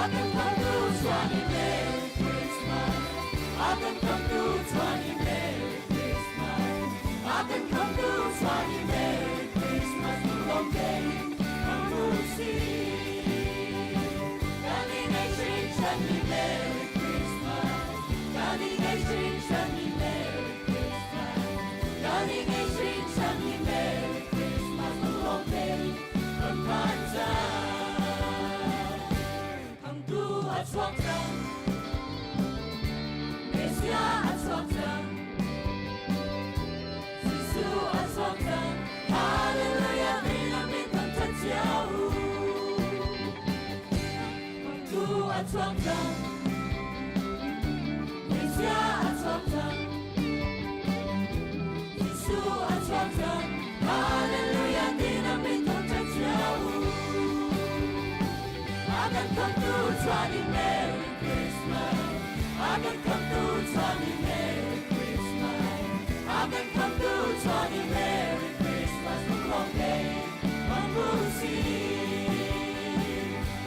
A kan khamtu chuah ni Merry Christmas. A kan khamtu chuah ni Merry Christmas. A kan khamtu chuah ni Merry Christmas. Lawm tein hmang u sih. Kan i ngaih hringhran ni Merry Christmas. Kan i ngaih hringhran ni Merry Christmas. Kan i ngaih hringhran ni Merry Christmas. Lawm tein kan phan cang. Khamtu a chuak cang. Messiah a chuak cang. Jesuh a chuak cang. Hallelujah, min thangṭhat cio u. Khamtu a chuak cang. Messiah a chuak cang. Jesuh a chuak cang. Hallelujah, min thangṭhat cio u. A kan khamtu chuah ni Merry Christmas. A kan khamtu chuah ni Merry Christmas. A kan khamtu chuah ni Merry Christmas. Lunglawm tein hmang u sih.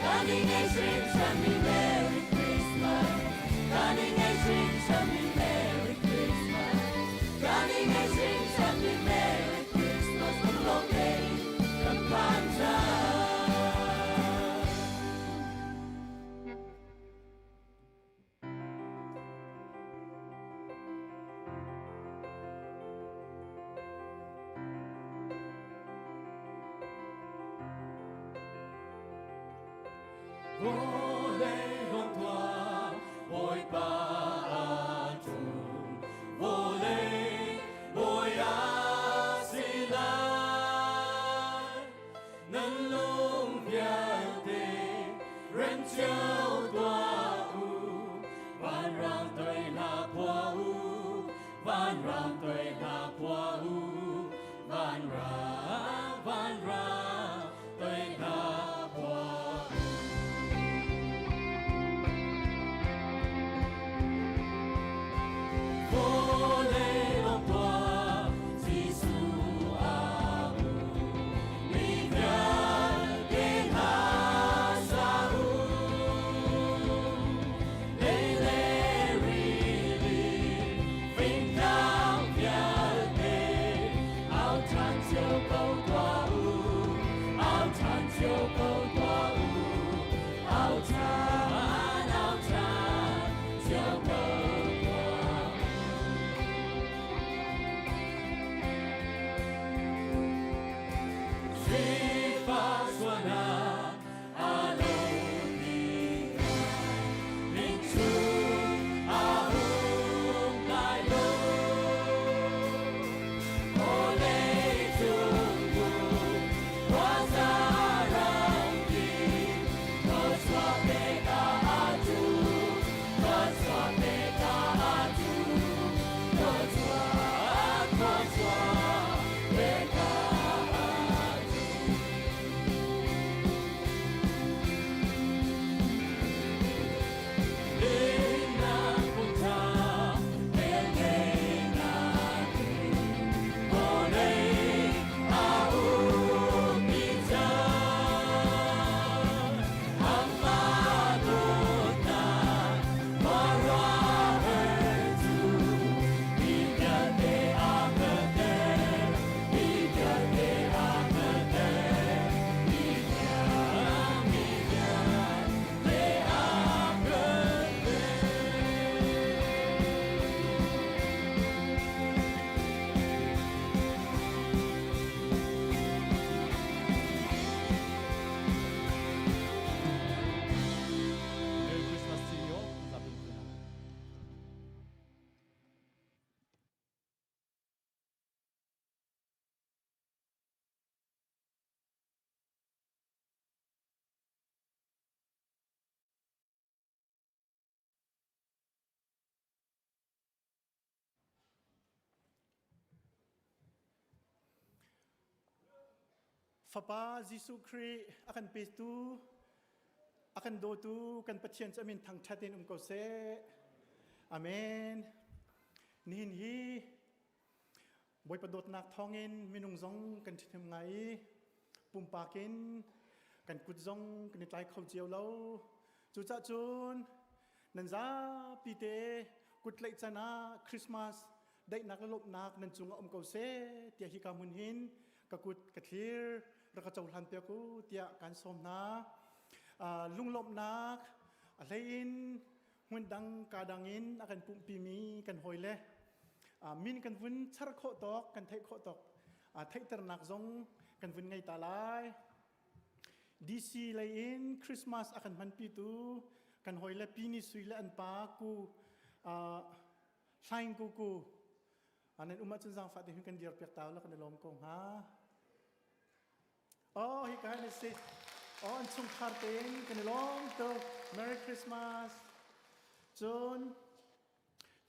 Kan i ngaih hringhran ni Merry Christmas. Kan i ngaih hringhran ni Merry Christmas. Kan i ngaih hringhran ni Merry Christmas. Lunglawm tein kan phan cang. Vawlei hong tuah, Bawipa a ṭum. Vawlei bawi a si lai. Nan lung vialte rem cio tuah u. Vanrang toi hla phua u, vanrang toi hla phua u. Vanrang, vanrang toi hla phua u. Vawlei lawng tuah, Jesuh a um. Mi vialte hna sa u. Lei le rili, fingtlang vialte, au ṭhan cio ko tuah u. Au ṭhan cio ko tuah u. Au ṭhan, au ṭhan cio ko tuah u. Sifak sualnak a lo tikah innchung a um lai lo. Vawlei cung khuaza rampi thluachuah pek a cu, thluachuah pek a cu, thluachuah, thluachuah pek a cu. Dinnak hmun velngeihnak in vawlei a ummi cang. Amah dawtnak khuaruahhar cu mi vialte a hngalhter, mi vialte a hngalhter, mi vialte, mi vialte a hngalhter. Merry Christmas to you all. Zapi hna. Fapa Jesuh Khrih a kan petu a kan dawtu kan Pathian cu a min thangṭhat in um ko seh. Amen. Nihin hi Bawipa dawtnak thawngin minung zong kan ṭhahnem ngai i pumpak in kan kut zong kan i tlai kho cio lo. Cucah cun nan zapi te kutlaih can ah Christmas daihnak le lawmhnak nan cungah um ko seh tiah hika hmun hin ka kut ka thlir rak ka cohlan piak u tiah kan sawm hna. Lunglawmhnak a hlei in hmun dang ka dang in a kan pumhpimi kan hawile min kan vun char khawh tawk kan theih khawh tawk theihternak zong kan vun ngei ta lai. DC lei in Christmas a kan hmanpitu kan hawile Pi Ni Sui le an pa ku Hlaing Ku Ku nan um ahcun zaangfah te hun kan dir piak ta la kan i lawm ko hnga. Oh, hi ka hin si. Oh, an chungkhar tein kan i lawm tuk. Merry Christmas. Cun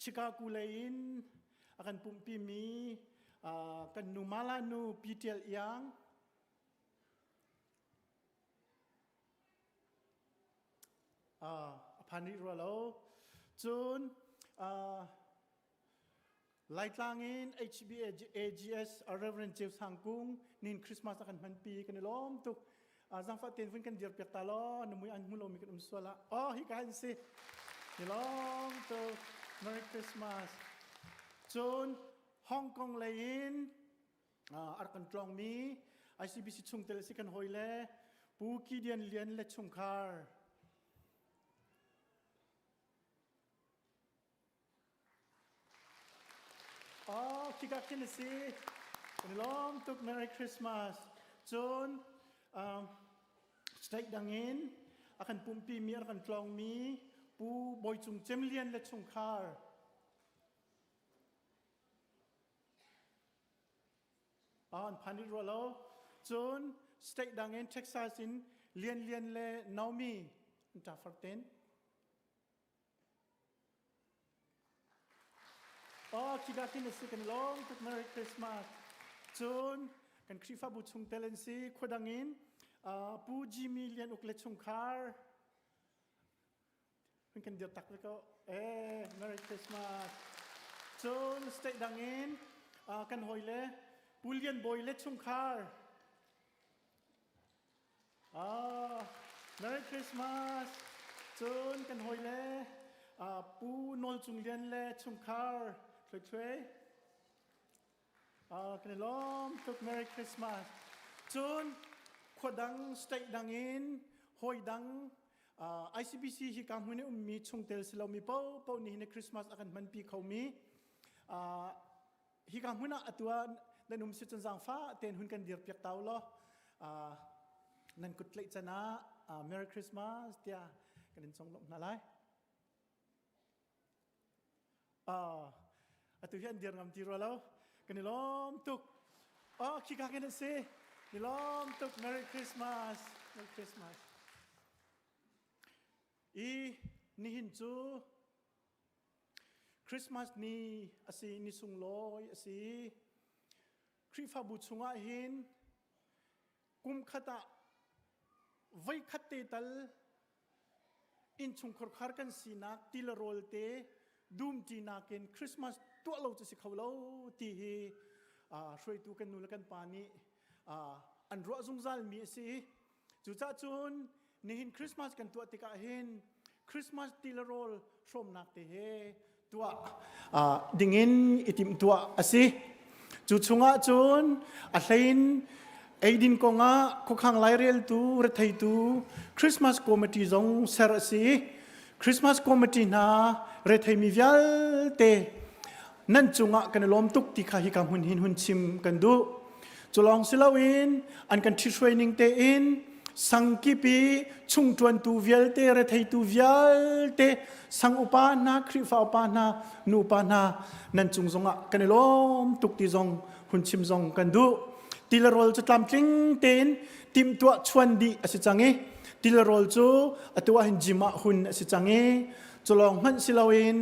Chicago lei in a kan pumhpimi kan nu Mala nu Pi Tial Iang a phan rih rua lo. Cun Laitlang in HBAGS Reverend Ceu Sang Kung nin Christmas a kan hmanpi kan i lawm tuk. Zangfah ten vun kan dir piak ta law na mui an hmu lomi kan um sual ah. Oh hi ka han si. Ni lawm tuk. Merry Christmas. Cun Hong Kong lei in a rak kan tlawngmi ICBC chungtel si kan hawi le Pu Gideon Lian le chungkhar Oh, khika khin a si. Kan lawm tuk Merry Christmas. Cun um, state dang in a kan pumpi mi a kan tlawngmi Pu Bawi Cung Cem Lian le chungkhar An phan rih rua lo. Cun state dang in Texas in Lian Lian le Naomi an ṭafar ten. Oh, khika khin a si kan lawm tuk Merry Christmas. Cun kan Khrihfabu chungtel an si khuadang in uh, Pu Jimmy Lian Uk le chungkhar Hun kan dir tak ve ko. Eh, Merry Christmas. Cun state dang in uh, kan hawi le Pu Lian Bawi le chungkhar. Ah, Merry Christmas. Cun kan hawi le uh, Pu Nawl Cung Lian le chungkhar. Thloi thloi. Uh, kan i lawm tuk Merry Christmas. Cun khua dang state dang in hawi dang uh, ICBC hi ka hmun i ummi chungtel si lomi po po nih hin Christmas a kan hmanpi khomi uh, hi ka hmun ah atua nan um si cun zaangfa ten hun kan dir piak tau law uh, nan kut tlaih can ah uh, Merry Christmas tiah kan in conglawmh hna lai. Ah, atu hi an dir ngam ti rua lo. Kan i lawm tuk. Oh, khika khin an si. I lawm tuk. Merry Christmas. Merry Christmas. I nihin cu Christmas ni a si, ni sunglawi a si. Khrihfabu chungah hin kum khat ah voi khat te tal Innchungkhar khar kan sinak ti le rawl te dumṭinak in Christmas tuah lo cu si kho lo ti hi hruaitu kan nu le kan pa nih an ruah zungzal mi a si. Cucaah cun nihin Christmas kan tuah tikah hin Christmas ti le rawl hrawmnak te he tuah dingin i timhtuah a si. Cu chungah cun a hlein eidin kongah khuakhang laireltu retheitu Christmas committee zong ser a si. Christmas committee hna retheimi vialte nan cungah kan i lawm tuk ti kha hika hmun hin hun chim kan duh. Cu lawng si loin an kan ṭhithruai ning tein sangkip i chungṭuantu vialte retheitu vialte sang upa hna Khrihfa upa hna nupa hna nan cung zongah kan i lawm tuk ti zong hun chim zong kan duh. Ti le rawl cu tlamtling tein timhtuah chuan dih a si cang i ti le rawl cu atu ah hin gym ah hun a si cang i cu lawng hmanh si loin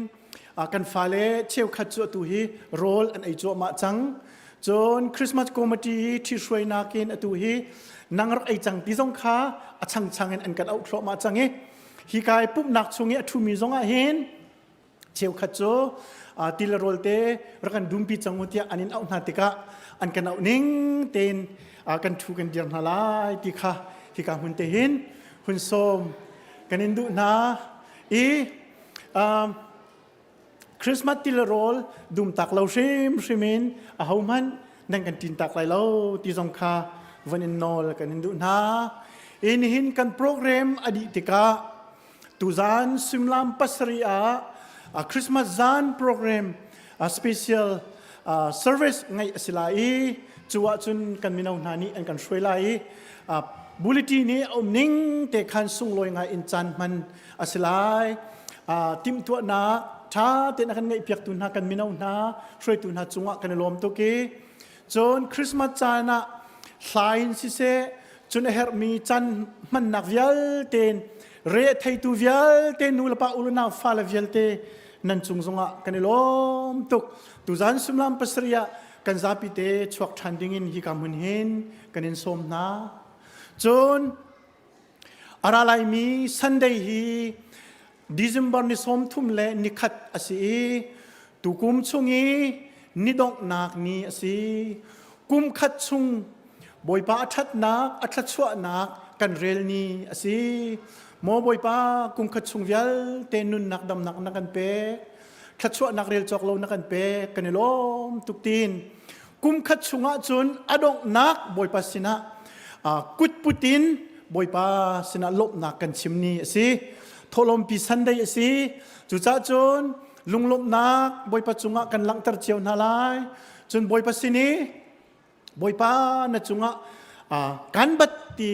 kan fale cheukhat cu atu hi rawl an ei cuahmah cang. Cun Christmas committee ṭhithruainak in atu hi nang rak ei cang ti zong kha a changchang in an kan auh thluahmah cang i hi kai pumhnak chung i a ṭhumi zong ah hin cheukhat cu ti le rawl te rak kan dumpi cang u tiah an in auh hna tikah an kan auh ning tein kan ṭhu kan dir hna lai ti kha hika hmun te hin hun sawm. Kan in duh hna i Christmas til rawl dum tak lo hrimhrim in ahohmanh nan kan ṭin tak lai lo ti zong kha van in nawl kan in duh hna. I nihin kan program a dih tikah tuzan suimilam 7 ah Christmas zan program special service ngeih a si lai i cu ahcun kan mino hna nih an kan hruai lai i bulletin nih a um ning te khan sunglawi ngai in caan hman a si lai. Timhtuahnak ṭha tein a kan ngeihpiaktu hna kan mino hna hruaitu hna cungah kan i lawm tuk i cun Christmas caan ah hla in siseh cun a herhmi caan hmannak vialte re a theitu vialte nu le pa u le nau fale vialte nan cung zongah kan i lawm tuk. Tuzan suimilam 7 ah kan zapi te chuak ṭhan dingin hika hmun hin kan in sawm hna. Cun a ra laimi Sunday hi December ni 31 a si i tukum chung i ni donghnak ni a si. Kum khat chung Bawipa a ṭhatnak, a thluachuahnak kan rel ni a si. Maw Bawipa, kum khat chung vialte nunnak damnak na kan pek. Thluachuahnak rel cawk lo na kan pek. Kan i lawm tuk tin. Kum khat chungah cun a donghnak Bawipa sinah kut put in Bawipa sinah lawmhnak kan chim ni a si. Thawhlawmpi Sunday a si. Cucaah cun lunglawmhnak Bawipa cungah kan langhter cio hna lai. Cun Bawipa sin i Bawipa na cungah kan bat ti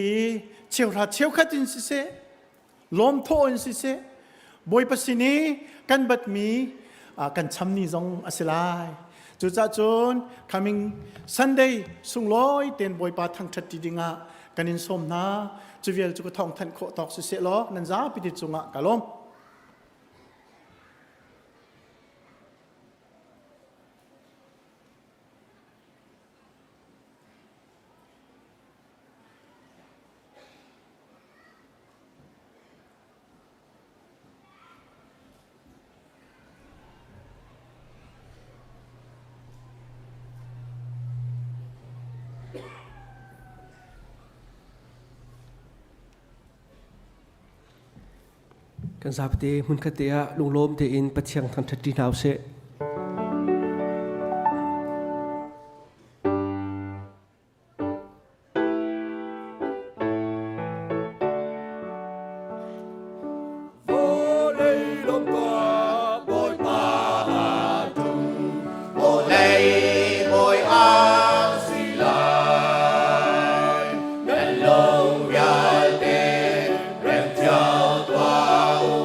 cheuhra cheukhat in siseh lawmthawh in siseh Bawipa sin i kan batmi kan cham ni zong a si lai. Cucaah cun coming Sunday sunglawi ten Bawipa thangṭhat ti dingah kan in sawm hna. Cu vial cu ka thawng thanh khawh tawk siseh law nan zapi te cungah ka lawm. Kan zapite hmunkhat te ah lunglawm tein Pathian thangṭhat ṭi hna usih. Vawlei bawi a si lai. Nan lung vialte rem cio tuah u.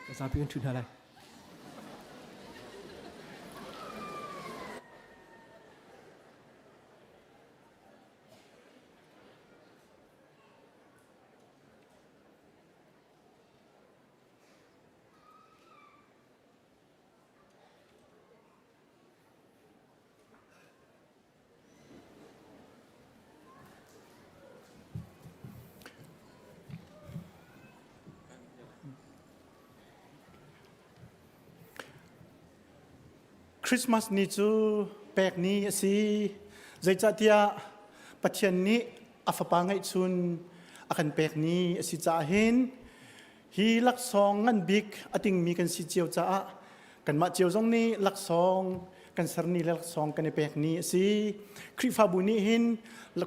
Ka zapi kan ṭhu hna lai. Christmas ni cu pek ni a si. Zeicahtiah Pathian nih a fapa ngeihchun a kan pek ni a si caah hin hi laksawng ngan bik a tingmi kan si cio caah kanmah cio zong nih laksawng kan serni le laksawng kan i pek ni a si. Khrihfabu nih hin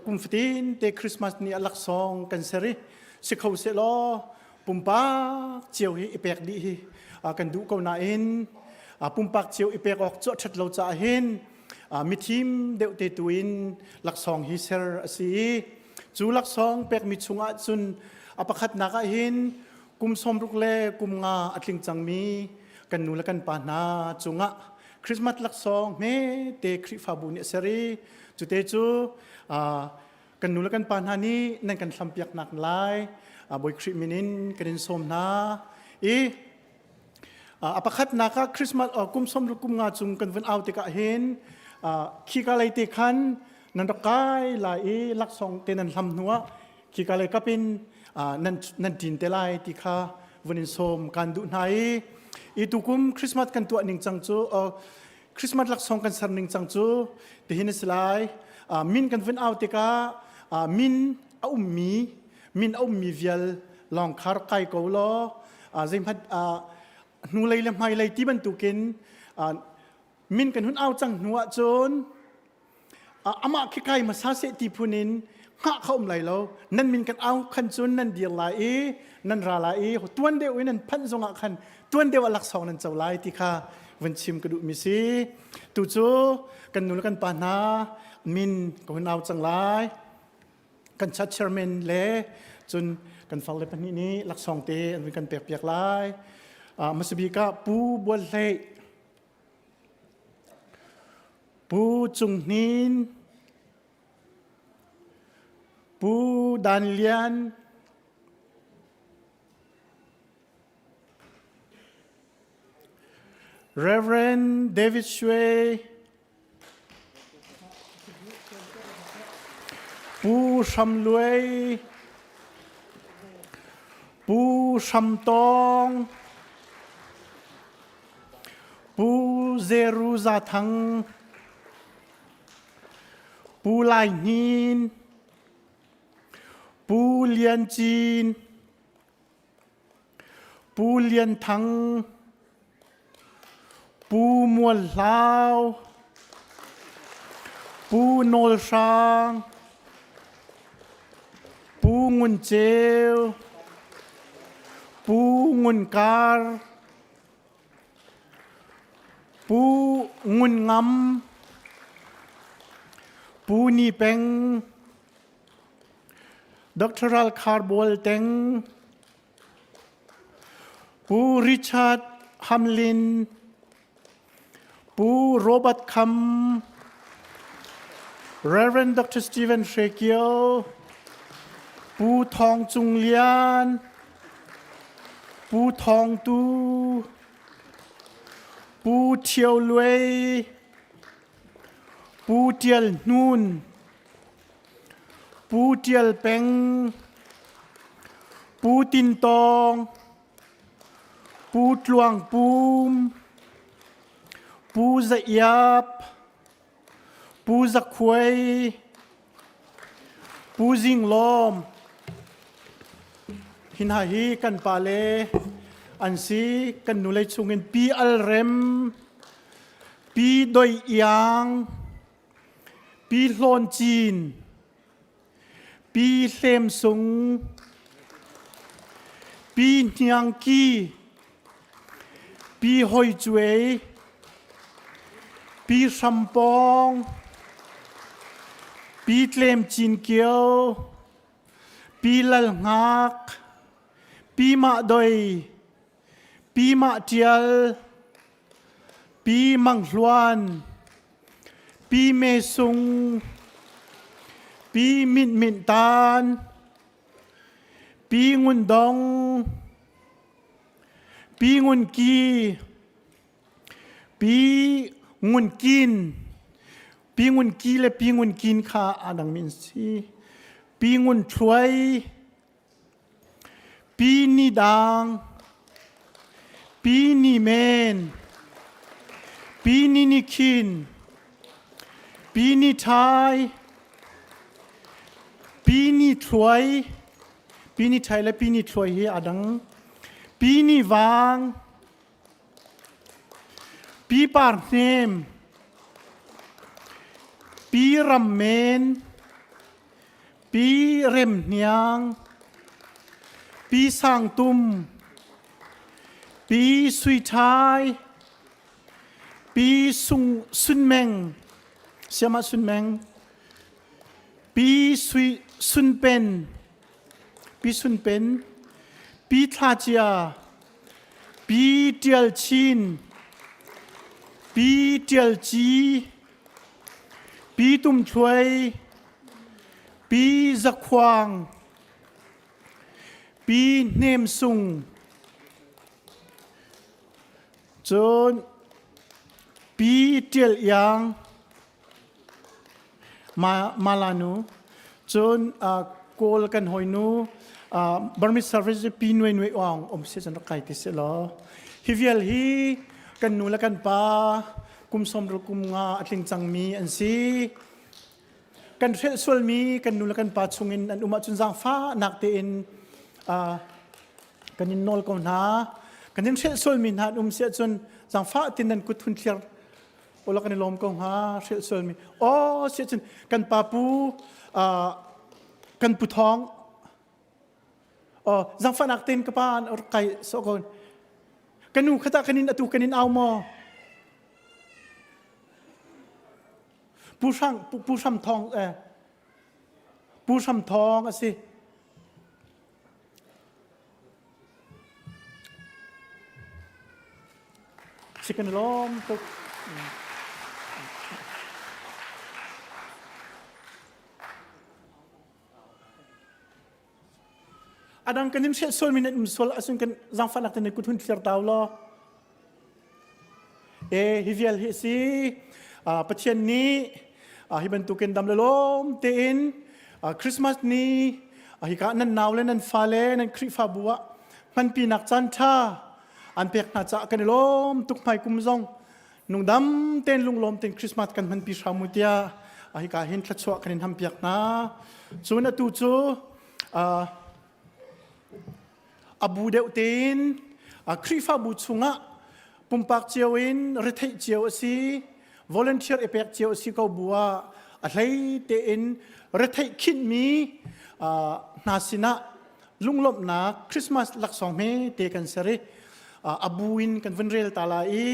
kum fatin te Christmas ni ah laksawng kan ser i si kho sehlaw pumpak cio hi i pek dih hi kan duh ko nain pumpak cio i pek awk cu a ṭhat lo caah hin mithim deuh te tu in laksawng hi ser a si i cu laksawng pekmi chungah cun a pakhatnak ah hin kum 60 le kum nga a tling cangmi kan nu le kan pa hna cungah Christmas laksawng hme te Khrihfabu nih a ser i cute cu kan nu le kan pa hna nih nan kan hlampiak nak lai Bawi Khrih min in kan in sawm hna i a pakhatnak ah Christmas kum som kum nga chung kan vun au tikah hin khika lei te khan nan rak kai lai i laksawng te nan hlam hnu ah khika lei kap in nan nan ṭin te lai ti kha vun in sawm kan duh hna i i tukum Christmas kan tuah ning cang cu Christmas laksawng kan ser ning cang cu tihin a si lai. Min kan vun au tikah min a ummi min a ummi vial lawng kha rak kai ko law zeihmanh hnulei le hmailei ti bantukin min kan hun au cang hnu ahcun amah khi kai hmasa seh ti phun in hngah kha um lai lo. Nan min kan au khan cun nan dir lai i nan ra lai i tuan deuh in nan phanh zongah khan tuan deuh ah laksawng nan co lai ti kha vun chim ka duhmi si. Tu cu kan nu le kan pa hna min ka hun au cang lai. Kan church chairman le cun kan farle pahnih nih laksawng te an vun kan pek piak lai. Hmasabik ah Pu Bual Hlei Pu Cung Hnin, Pu Dan Lian, Reverend David Shui, Pu Hram Luai, Pu Hram Tawng, Pu Zeru Za Thang, Pu Lai Hnin, Pu Lian Cin, Pu Lian Thang, Pu Mual Hlau, Pu Nawl Hrang, Pu Ngun Ceu, Pu Ngun Kar, Pu Ngun Ngam, Pu Ni Peng, Dr. Ral Khar Bual Teng, Pu Richard Hamlin, Pu Robert Kham, Reverend Dr. Stephen Hre Kio, Pu Thawng Cung Lian, Pu Thawng Tu, Pu Thio Luai, Pu Tial Hnun, Pu Tial Peng, Pu Tin Tawng, Pu Tluang Pum, Pu Za Iap, Pu Za Khuai, Pu Zing Lawm. Hi hna hi kan pale an si. Kan nulei chungin Pi Al Rem, Pi Doi Iang, Pi Hlawn Cin, Pi Hlem Sung, Pi Hniang Ki, Pi Hoi Cuai, Pi Hram Pawng, Pi Tlem Cin Kio, Pi Lal Hngak, Pi Mah Doi, Pi Mah Ṭial, Pi Mang Hluan, Pi Me Sung, Pi Mint Mint Tan, Pi Ngun Dong, Pi Ngun Ki, Pi Ngun Kin, Pi Ngun Ki le Pi Ngun Kin kha aa dangmi an si. Pi Ngun Thluai, Pi Ni Dang, Pi Ni Men, Pi Ni Ni Khin, Pi Ni Thai, Pi Ni Thluai, Pi Ni Thai le Pi Ni Thluai hi aa dang. Pi Ni Vang, Pi Par Hnem, Pi Ram Men, Pi Rem Hniang, Pi Sang Tum, Pi Sui Thai, Pi Sung Sun Meng, Siama Sun Meng, Pi Sui Sun Pen, Pi Sun Pen, Pi Thla Cia, Pi Tial Chin, Pi Tial Ci, Pi Tum Thluai, Pi Za Khuang, Pi Hnem Sung, cun Pi Tial Iang, Ma, Malanu, cun uh, Kawl kan hawinu uh, Burmese Service Pi Nui Nui Aung um si cun rak kai ti si law. Hi vial hi kan nu le kan pa kum som ru kum nga a tling cangmi an si. Kan hrelh sualmi kan nu le kan pa chungin an um ahcun zaangfahnak tein uh, kan in nawl ko hna. Kan in hrelh sualmi hna an um si ahcun zaangfah tin nan kut hun thlir Ola kan i lawm ko hnga hrilh sualmi. Aw si cun kan pa pu kan pu thawng oh zangfahnak tein ka pa an kai so ko ka nu khata kan in atu kan in au maw pu hrang pu hram thawng eh pu hram thawng a si Si kan lawm tuk. Adang kan in hrial sual mi nan um sual ahcun kan zaangfahnak te nan kut hun thlir tau law. E hi vial hi si Pathian nih hi bantukin dam le lawm tein Christmas ni hika nan nau le nan fale nan Khrihfabu ah hmanpinak caan ṭha an pek hna caah kan i lawm tuk hmai kum zong nungdam tein lunglawm tein Christmas kan hmanpi hram u tiah hika hin thluachuah kan in hampiak hna. Cun atu cu a bu deuh tein Khrihfabu chungah pumpak cio in retheih cio a si volunteer i pek cio a si ko bu ah a hlei tein retheih khinhmi hna sinah lunglawmhnak Christmas laksawng hme te kan ser i a bu in kan vun rel ta lai i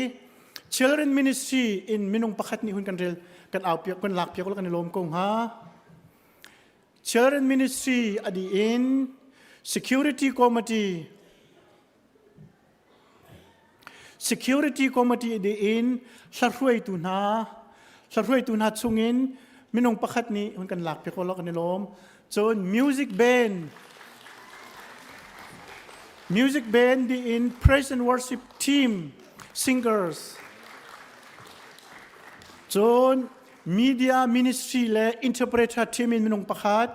Children Ministry in minung pakhat nih hun kan rel kan au piak kan lak piak kan i lawm ko hnga Children Ministry a dih in Security Committee Security Committee a dih in hlahruaitu hna hlahruaitu hna chungin minung pakhat nih hun kan lak piak law kan i lawm. Cun music band Music band dih in praise and worship team singers cun media ministry le interpreter team in minung pakhat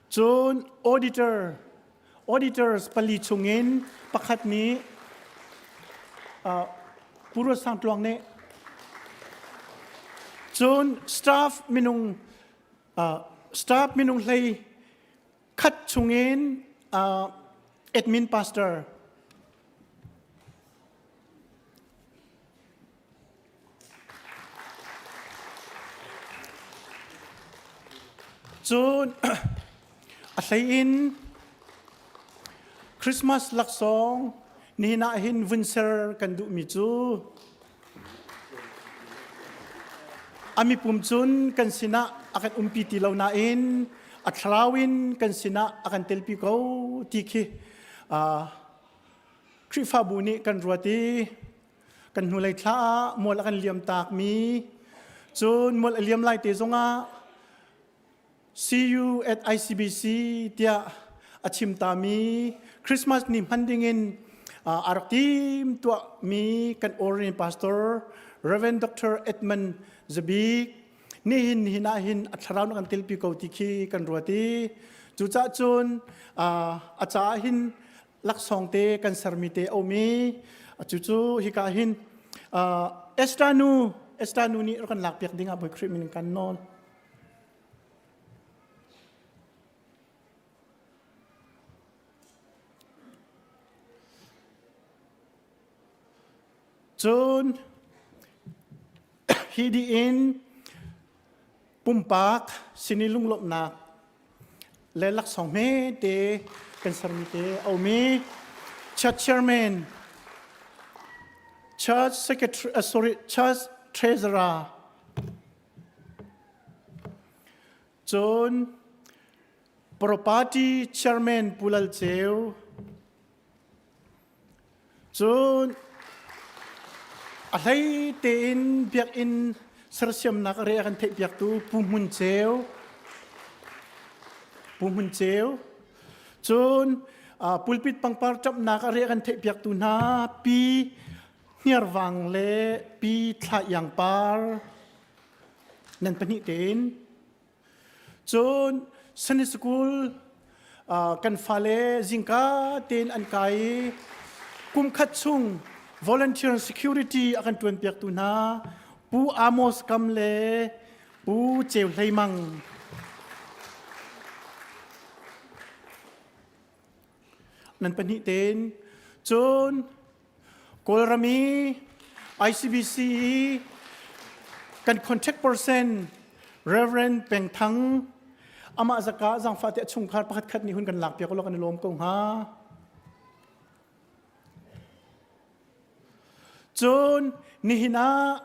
cun auditor auditors pali chungin pakhat nih uh, Puro Sang Tluang nih cun staff minung uh, staff minung hlei khat chungin uh, admin pastor Cun a hlei in Christmas laksawng nihin ah hin vun ser kan duhmi cu a mipum cun kan sinah a kan umpi ti lo nain a thlarau in kan sinah a kan telpi ko ti khi Khrihfabu nih kan ruat i kan hnulei thla ah mual a kan liam taakmi cun mual a liam lai te zongah see you at ICBC tiah a chim tami Christmas ni hman dingin a rak tim tuahmi kan Orient Pastor Reverend Dr. Edmund Zabik nihin nihin ah hin a thlarau na kan telpi ko ti khi kan ruat i cucaah cun a caah hin laksawng te kan sermi te a um i cucu hika hin. Esther nu Esther nu nih rak kan lak piak ding ah Bawi Khrih min kan nawl. Cun hi dih in pumpak sin i lunglawmhnak le laksawng hmete kan sermi te a um i church chairman, church secretary, uh, sorry, church treasurer, cun property chairman Pu Lal Ceu, Cun a hlei tein biakinn sersiamnak a re a kan theihpiaktu Pu Hmun Ceu, Pu Hmun Ceu, cun pulpit pangpar ṭamhnak a re a kan theihpiaktu hna Pi Hniarvang le Pi Thla Iang Par nan pahnih tein Cun Sunday School kan fale zingka tein an kai i kum khat chung volunteer security a kan ṭuanpiaktu hna Pu Amos Kam le Pu Ceu Hlei Mang. Nan pahnih tein cun Kawlram i ICBC i kan contact person Reverend Peng Thang amah zaka zangfah te chungkhar pakhat khat nih hun kan lak piak kan i lawm ko hnga. Cun nihin ah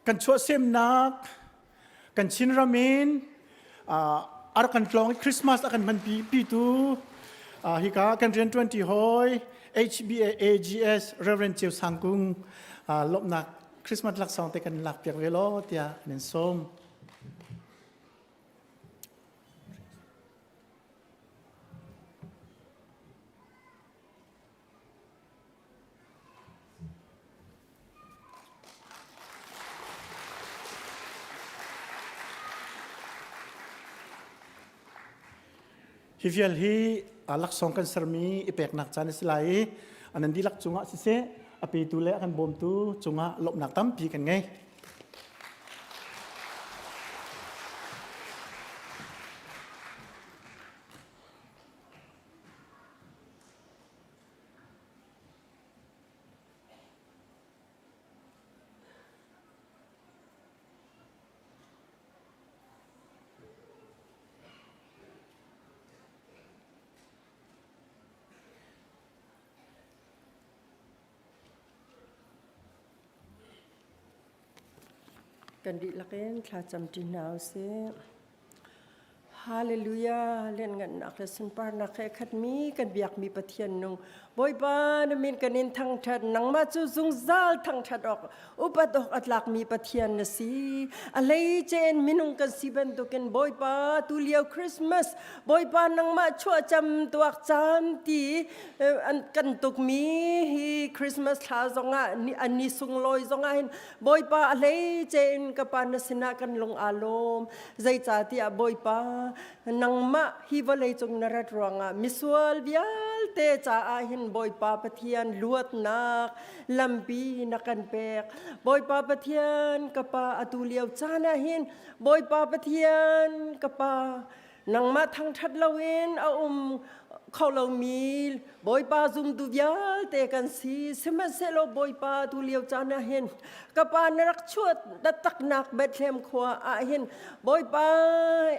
kan chuahsemnak kan Chinram in a rak kan tlawng i Christmas a kan hmanpi pitu hika kan rianṭuanṭi hawi HBA AGS Reverend Ceu Sang Kung lawmhnak Christmas laksawng te kan lak piak ve law tiah nan sawm. Hi vial hi laksawng kan sermi i peknak caan a si lai i nan dihlak cungah siseh a petu le a kan bawmtu cungah lawmhnak tampi kan ngei. Kan dihlak in thlacam ṭi hna usih. Hallelujah! Lianngannak le sunparnak he khatmi kan biakmi Pathian nung Bawipa na min kan in thangṭhat nangmah cu zungzal thangṭhat awk upat awk a tlakmi Pathian na si. A hleice in minung kan si bantukin Bawipa tulio Christmas Bawipa nangmah chuahcam tuak caan ti an kan tukmi hi Christmas thla zongah an ni sunglawi zongah hin Bawipa a hleice in ka pa na sinah kan lung aa lawm. Zeicahtiah Bawipa, nangmah hi vawleicung na rat ruangah misual vialte caah hin Bawipa Pathian luatnak lampi na kan pek. Bawipa Pathian ka Pa atu lio caan ah hin Bawipa Pathian ka Pa nangmah thangṭhat loin a um kho lomi Bawipa zumtu vialte kan si. Sihmanhsehlaw Bawipa tu lio caan ah hin ka pa na rak chuah taktaknak Bethlehem khua ah hin Bawipa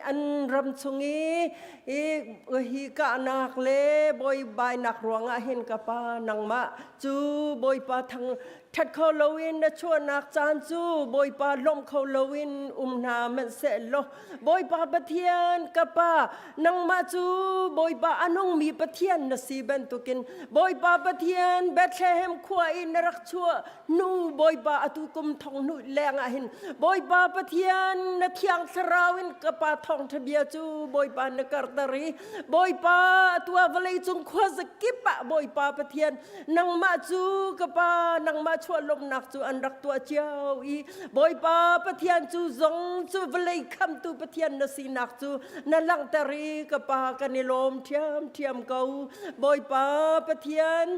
an ram chung i hi kahnak le bawibainak ruangah hin ka pa nangmah cu Bawipa thang ṭhat kho loin na chuahnak caan cu Bawipa lawmh kho loin um hna hmanhsehlaw Bawipa Pathian ka Pa nangmah cu Bawipa a nungmi Pathian na si bantukin Bawipa Pathian Bethlehem khua i na rak chuah hnu Bawipa atu kum thong hnu leng ah hin Bawipa Pathian na thiang thlarau in ka pa thawngṭha bia cu Bawipa na karter i Bawipa atu ah vawlei cung khua zakip ah Bawipa Pathian nangmah cu ka pa nangmah chuah lawmhnak cu an rak tuah cio i Bawipa Pathian cu zong cu vawlei khamtu Pathian na sinak cu na langhter i ka pa kan i lawm ṭhiamṭhiam ko Bawipa Pathian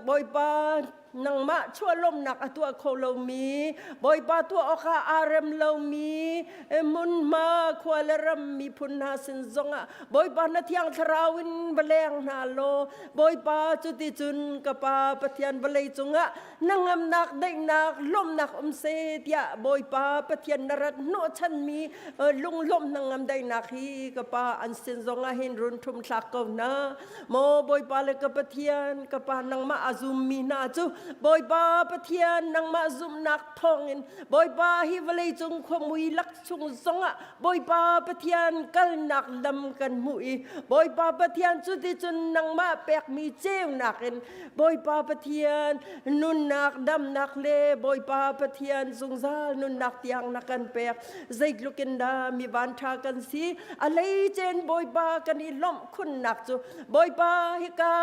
Bawipa. Nangmah chuahlawmnak a tuah kho lomi, Bawipa tuah awkah aa rem lomi hmunhma khua le ram miphun hna sin zongah Bawipa na thiang thlarau in va leng hna law Bawipa cuticun ka Pa Pathian vawlei cungah na ngamnak daihnak lawmhnak um seh tiah Bawipa Pathian na rat hnawhchanmi lunglawmh hnangam daihnak hi ka Pa an sin zongah hin run ṭhum thlak ko hna. Maw Bawipa le ka Pathian, ka Pa nangmah a zummi hna cu Bawipa Pathian nangmah zumhnak thawngin Bawipa hi vawleicung khuamui lak chung zongah Bawipa Pathian kalnak lam kan hmuh i Bawipa Pathian cuticun nangmah pekmi ceunak in Bawipa Pathian nunnak damnak le Bawipa Pathian zungzal nunnak tiang na kan pek. Zeitluk in dah mi vanṭha kan si a hleicen Bawipa kan i lawmh khunnak cu Bawipa hika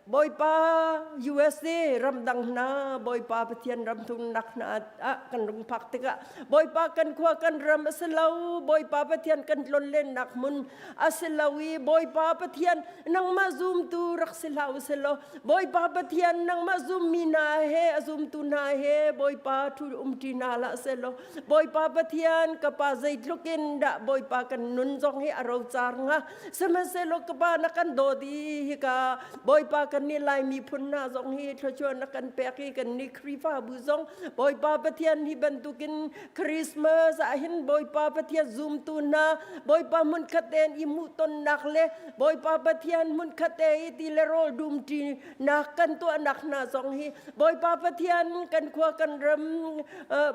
Bawipa USA ramdang hna Bawipa Pathian ram thumnak hna ah kan rung phak tikah Bawipa kan khua kan ram a si lo Bawipa Pathian kan tlonlennak hmun a si lo i Bawipa Pathian nangmah zumtu rak si hlah u selaw Bawipa Pathian nangmah zummi hna he a zumtu hna he Bawipa thu umṭi hna hlah selaw Bawipa Pathian ka pa zeitluk in dah Bawipa kan nun zong hi a rocar hnga sihmanhsehlaw ka pa na kan dawt i hika Bawipa kan nih Lai miphun hna zong hi thluachuah na kan pek i kan nih Khrihfabu zong Bawipa Pathian hi bantukin Christmas ah hin Bawipa Pathian zumtu hna Bawipa hmunkhat tein i hmuhtonnak le Bawipa Pathian hmunkhat te i ti le rawl dumṭi nak kan tuahnak hna zong hi Bawipa Pathian kan khua kan ram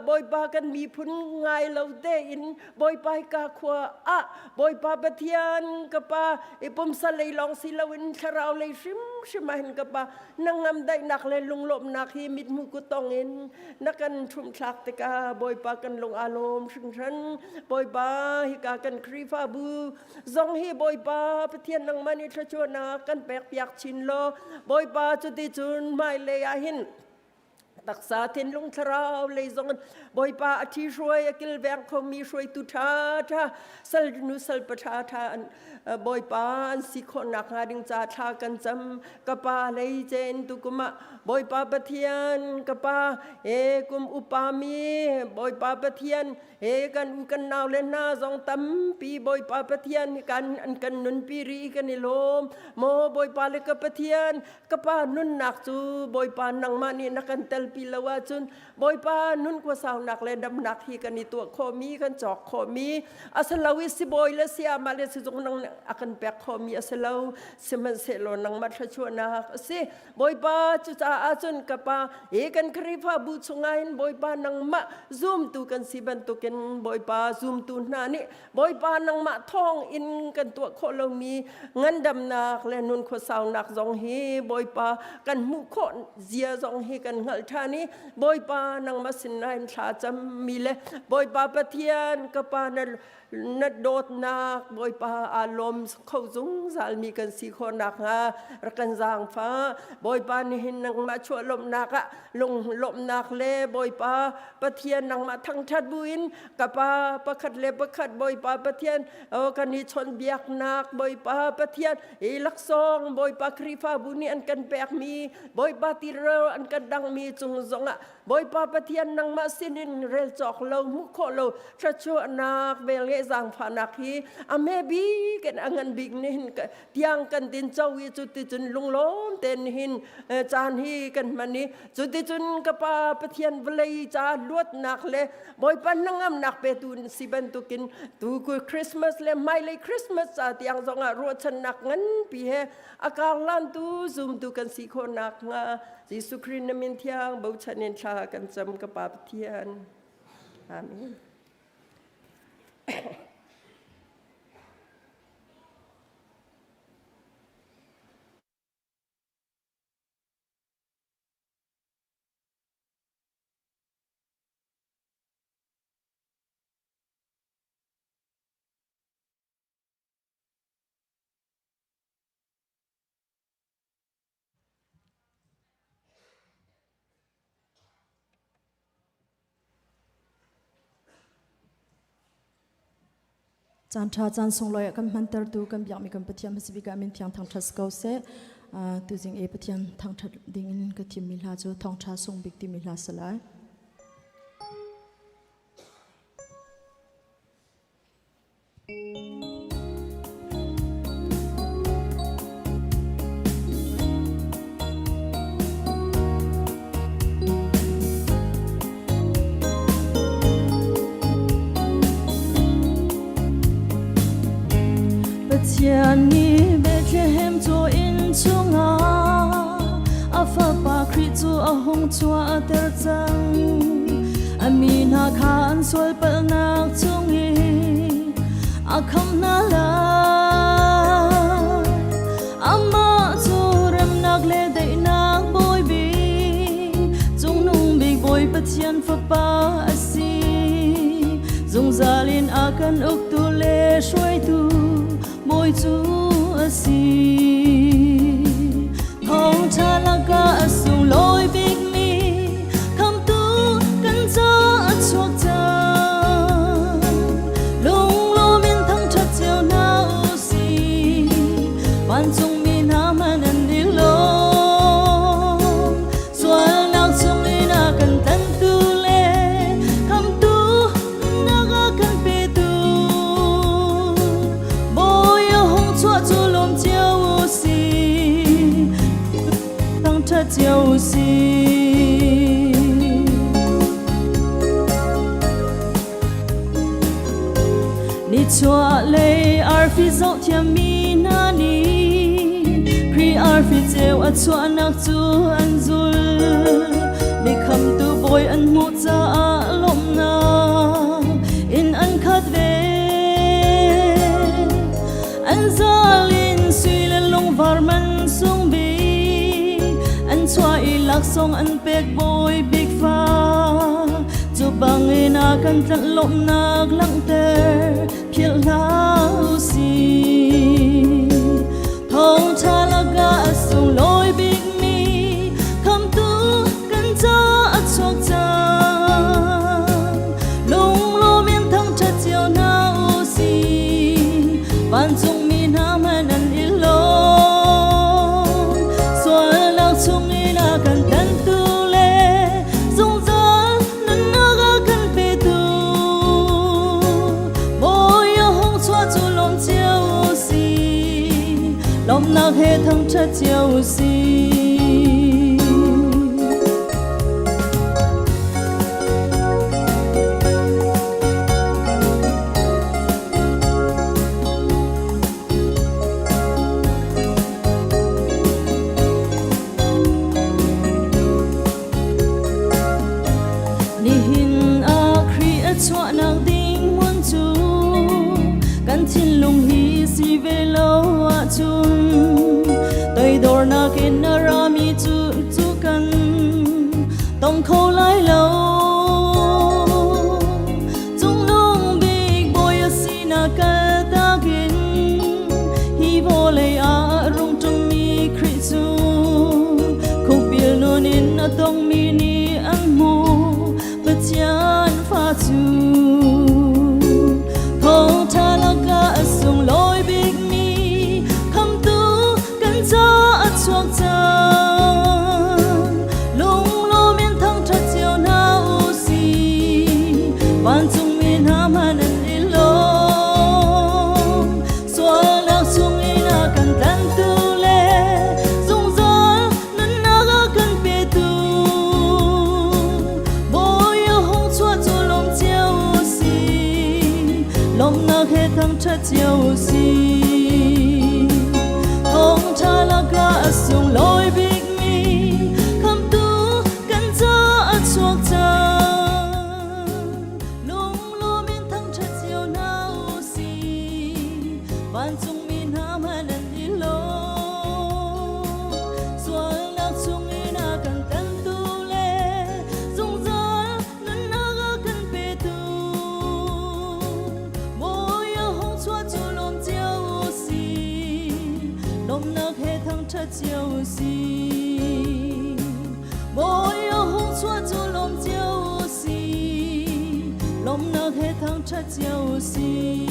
Bawipa kan miphun ngai lo tein Bawipa ka khua ah Bawipa Pathian ka pa i pumsa lei lawng si loin thlarau lei hrimhrim ah hin ka pa nangam daihnak le lunglawmhnak hi mithmuh kutong in na kan ṭhumhthlak tikah Bawipa kan lung aa lawm hringhran Bawipa hika kan Khrihfabu zong hi Bawipa Pathian nangmah nih thluachuahnak kan pekpiak chin law Bawipa cuticun hmailei ah hin taksa thinlung thlarau lei zong Bawipa a ṭhi hruai a kilveng khomi hruaitu ṭha ṭha sal nu sal pa ṭha ṭha an Bawipa an si khawh nakhnga ding ca thla kan cam ka pa lei cen tukum ah Bawipa Pathian ka pa e kum upa mi Bawipa Pathian He kan u kan nau le hna zong tampi Bawipa Pathian kan an kan nunpi ri kan i lawm. Maw Bawipa le ka Pathian ka pa nunnak cu Bawipa nangmah nih na kan telpi lo ahcun Bawipa nun khuasaunak le damnak hi kan i tuah khawhmi kan cawk khawhmi a si lo i sibawi le sayamah le sizung nang a kan pek khawhmi a si lo sihmanhsehlaw nangmah thluachuahnak a si. Bawipa cucaah cun ka pa hi kan Khrihfabu chungah hin Bawipa nangmah zumtu kan si bantukin Bawipa zumtu hna nih Bawipa nangmah thawng in kan tuah khawh lomi ngandamnak le nun khuasaunak zong hi Bawipa kan hmuh khawh zia zong hi kan hngalh ṭhan i Bawipa nangmah sinah hin thla cammi le Bawipa Pathian ka pa na na dawtnak Bawipa aa lawm kho zungzalmi kan si khawh nakhnga rak kan zaangfah. Bawipa nihin nangmah chuah lawmhnak ah lunglawmhnak le Bawipa Pathian nangmah thangṭhat buin ka pa pakhat le pakhat Bawipa Pathian kan i chawnhbiaknak Bawipa Pathian i laksawng Bawipa Khrihfabu nih an kan pekmi Bawipa tirel an kan dangmi cung zongah Bawipa Pathian nangmah sinin rel cawk lo hmuh khawh lo thluachuahnak velngeih zaangfahnak hi a hme bik in a ngan bik nihin tiang kan din co i cuticun lunglawm tein nihin caan hi kan hman i cuticun ka pa Pathian vawlei ca luatnak le Bawipa hnangamnak petu si bantukin tu Christmas le hmailei Christmas ca tiang zongah ruahchannak nganpi he a karlantu zumtu kan si khawh nakhnga Jesuh Khrih na min thiang bochan in thla kan cam ka Pa Pathian. Amen. Caan ṭha caan sunglawi ah kan hmantertu kan biakmi kan Pathian hmasabik ah min thiang thangṭhat si ko seh. Tuzing e Pathian thangṭhat dingin ka thimmi hla cu Thawngṭha Sung Bik timi hla si lai. Pathian nih Bethlehem cu inn chungah a fapa Khrih cu a hung chuahter cang. A mi hna kha an sualpalhnak chungin a khamh hna lai. Amah cu remnak le daihnak Bawi bik, Cungnung bik Bawi Pathian Fapa a si. Zungzal in a kan uktu le hruaitu Bawi cu a si. Thawngṭha lakah a sunglawi bikmi Khamhtu kan caah a chuak cang. Lunglawm in thangṭhat cio hna u sih. Vancungmi hna hmanh an i lawm. Sualnak chungin a kan tlanhtu le Khamhtu nak a kan petu. Bawi a hung chuah cu lawm cio u sih. Thangṭhat cio u sih. Nichuahlei arfi zohthiammi hna nih Khrih arfi ceu a chuahnak cu an zul. Mi khamtu bawi an hmuh caah lawmhnak in an khat ve. An zal in sui le lungvar man sung bik an chuah i laksawng an pek bawi bik fa. Cu bangin a kan tlanh lawmhnak langhter philh hlah u sih. Thawngṭha lakah a sunglawi bikmi Khamhtu kan caah a chuak cang. Lunglawm in thangṭhat cio hna u sih. Vancungmi hna hmanh an i lawm. Sualnak chungin a kan tlanhtu le zungzal nunnak a kan petu. Bawi a hung chuah cu lawm cio u sih. Lawmhnak he thangṭhat cio u sih. Nihin ah Khrih a chuahnak ding hmun cu kan thinlung hi si ve lo ahcun toidornak in a rami cu cu kan tong kho lai lo. Cungnung bik bawi a sinak kaltak in hi vawlei ah rung ṭummi Khrih cu khukbil nun in a tongmi nih an hmuh Pathian fa cu. Thawngṭha lakah a sunglawi bikmi Khamhtu kan caah a chuak cang. Lunglawm in thangṭhat cio hna u sih. Vancungmi hna hmanh an i lawm. Sualnak chungin a kan tlanhtu le zungzal nunnak a kan petu. Bawi a hung chuah cu lawm cio u sih. Lawmhnak he thangṭhat cio u sih. Thawngṭha lakah a sunglawi bikmi Khamhtu kan caah a chuak cang. Lunglawm in thangṭhat cio hna u sih. Vancungmi hna hmanh an i lawm. Sualnak chungin a kan tlanhtu le zungzal nunnak a kan petu. Bawi a hung chuah cu lawm cio u sih. Lawmhnak he thangṭhat cio u sih. Bawi a hung chuah cu lawm cio u sih. Lawmhnak he thangṭhat cio u sih.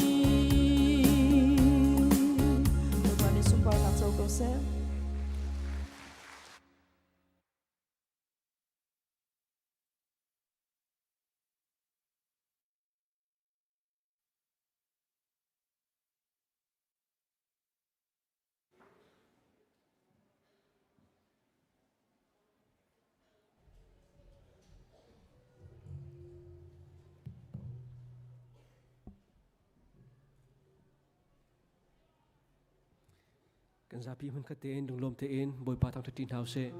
Bawipa nih sunparnak co ko seh. Kan zapi hmunkhat tein lunglawm tein Bawipa thangṭhat ṭi hna usih.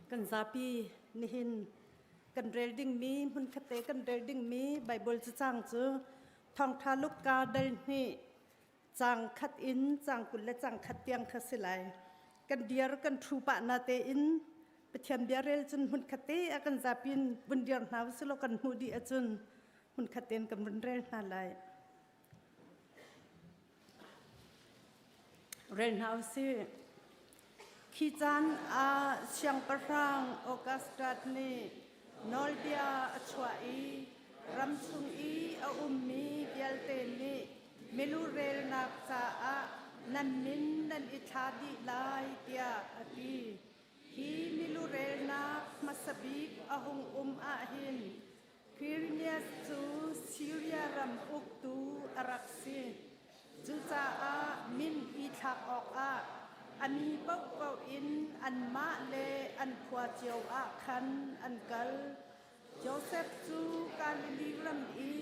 Kan zapi nihin kan rel dingmi hmunkhatte kan rel dingmi Bible cacang cu Thawngṭha Luka dal hnih caang khat in caang 20 le caang khat tiang kha si lai. Kan dir kan ṭhu pah na tein Pathian bia rel cun hmunkhat te ah kan zapi in vun dir hna usih law kan hmuh dih ahcun hmunkhat tein kan vun rel hna lai. Rel hna usih. Khi caan ah siangpahrang Augustus nih nawlbia a chuah i ram chung i a ummi vialte nih milu relnak caah nan min nan i thla dih lai tiah a ti. Hi milu relnak hmasa bik a hung um ahhin Quirinius cu Siria ram uktu a rak si. Cucaah min i thlak awkah a mi paohpaoh in anmah le an khua cio ah khan an kal. Josef cu Galilee ram i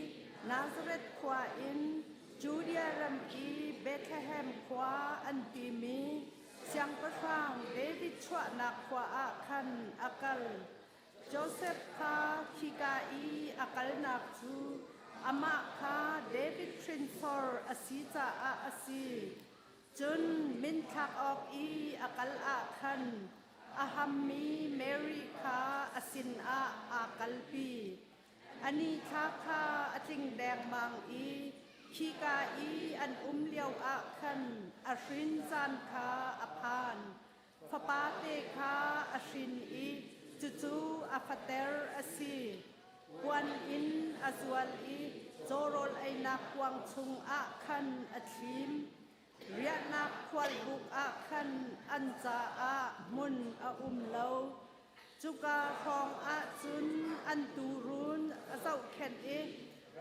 Nazareth khua in Judea ram i Bethlehem khua an timi siangpahrang David chuahnak khua ah khan a kal. Josef kha khika i a kalnak cu amah kha David hrinsor a si caah a si. Cun minthlak awk i a kal ah khan a hammi Mary kha a sinah aa kalpi. A nithla kha a tling dengmang i khika i an um lioah khan a hrin caan kha a phan. Fapate kha a hrin i cucu a fater a si. Puan in a zual i cawrawl einak kuang chungah khan a thlim. Riahnak khualbuk ah khan an caah hmun a um lo. Cuka hrawng ah cun an tuurun a zohkhenh i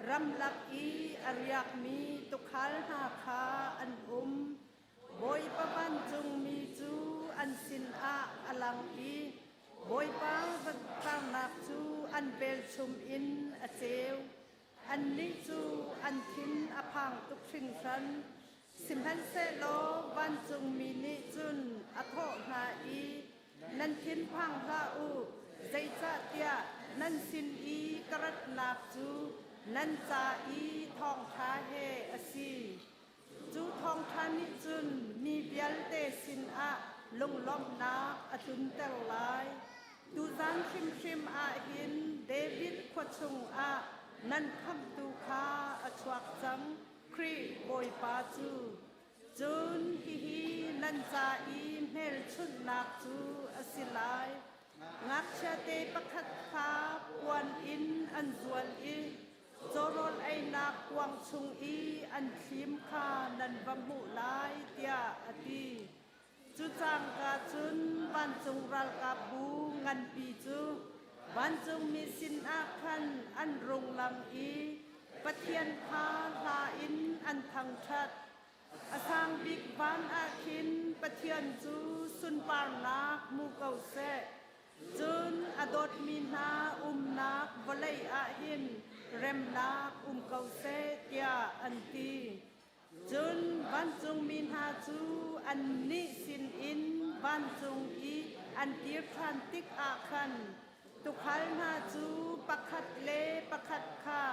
ramlak i a riakmi tuukhal hna kha an um. Bawipa vancungmi cu an sinah a lang i Bawipa vankarnak cu an velchum in a ceu. Annih cu an thin a phang tuk hringhran. Sihmanhsehlaw vancungmi nih cun a thawh hna i, Nan thinphang hlah u, zeicahtiah nan sin i ka ratnak cu nan ca i thawngṭha he a si. Cu thawngṭha nih cun mi vialte sinah lunglawmhnak a tlunter lai. Tuzan hrimhrim ah hin David khua chungah nan khamhtu kha a chuak cang, Khrih Bawipa cu. Cun hihi nan ca i hmelchunhnak cu a si lai. Ngakchiate pakhat kha puan in an zual i Cawrawl einak kuang chung i an thlim kha nan va hmuh lai, tiah a ti. Cu cangka cun vancung ralkapbu nganpi cu vancungmi sinah khan an rung lang i Pathian kha hla in an thangṭhat. A sang bik van ah khin Pathian cu sunparnak hmu ko seh. Cun a dawtmi hna umnak vawlei ah hin remnak um ko seh tiah an ti. Cun vancungmi hna cu annih sinin vancung i an kir ṭhan tikah khan tuukhal hna cu pakhat le pakhat kha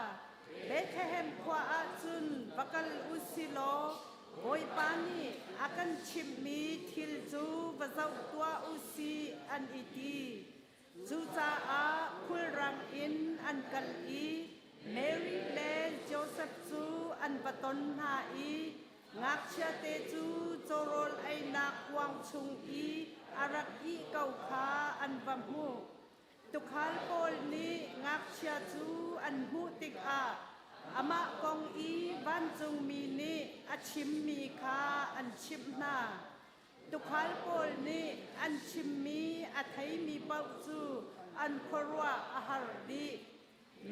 Bethlehem khua ah cun va kal u si law Bawipa nih a kan chimhmi thil cu va zoh tuah u sih an i ti. Cucaah khulrang in an kal i Mary le Josef cu an va ton hna i ngakchiate cu cawrawl einak kuang chung i a rak ih ko kha an va hmuh. Tuukhal pawl nih ngakchia cu an hmuh tikah amah kong i vancungmi nih a chimmi kha an chimh hna. Tuukhal pawl nih an chimmi a theimi paoh cu an khuaruah a har dih.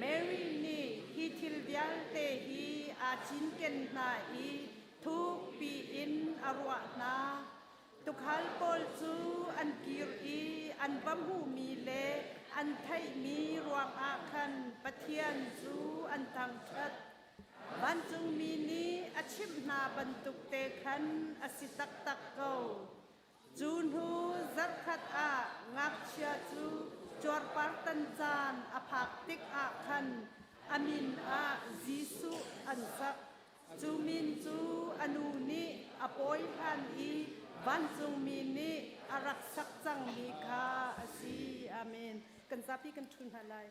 Mary nih hi thil vialte hi aa cinken hna i thukpi in a ruah hna. Tuukhal pawl cu an kir i an va hmuhmi le an theihmi ruangah khan Pathian cu an thangṭhat. Vancungmi nih a chimh hna bantuk te khan a si taktak ko. Cu hnu zarhkhat ah ngakchia cu cuarpartan caan a phak tikah khan a min ah Jesuh an sak. Cu min cu a nu nih a pawi hlan i vancungmi nih a rak sak cangmi kha a si. Amen. Kan zapi kan ṭhu hna lai.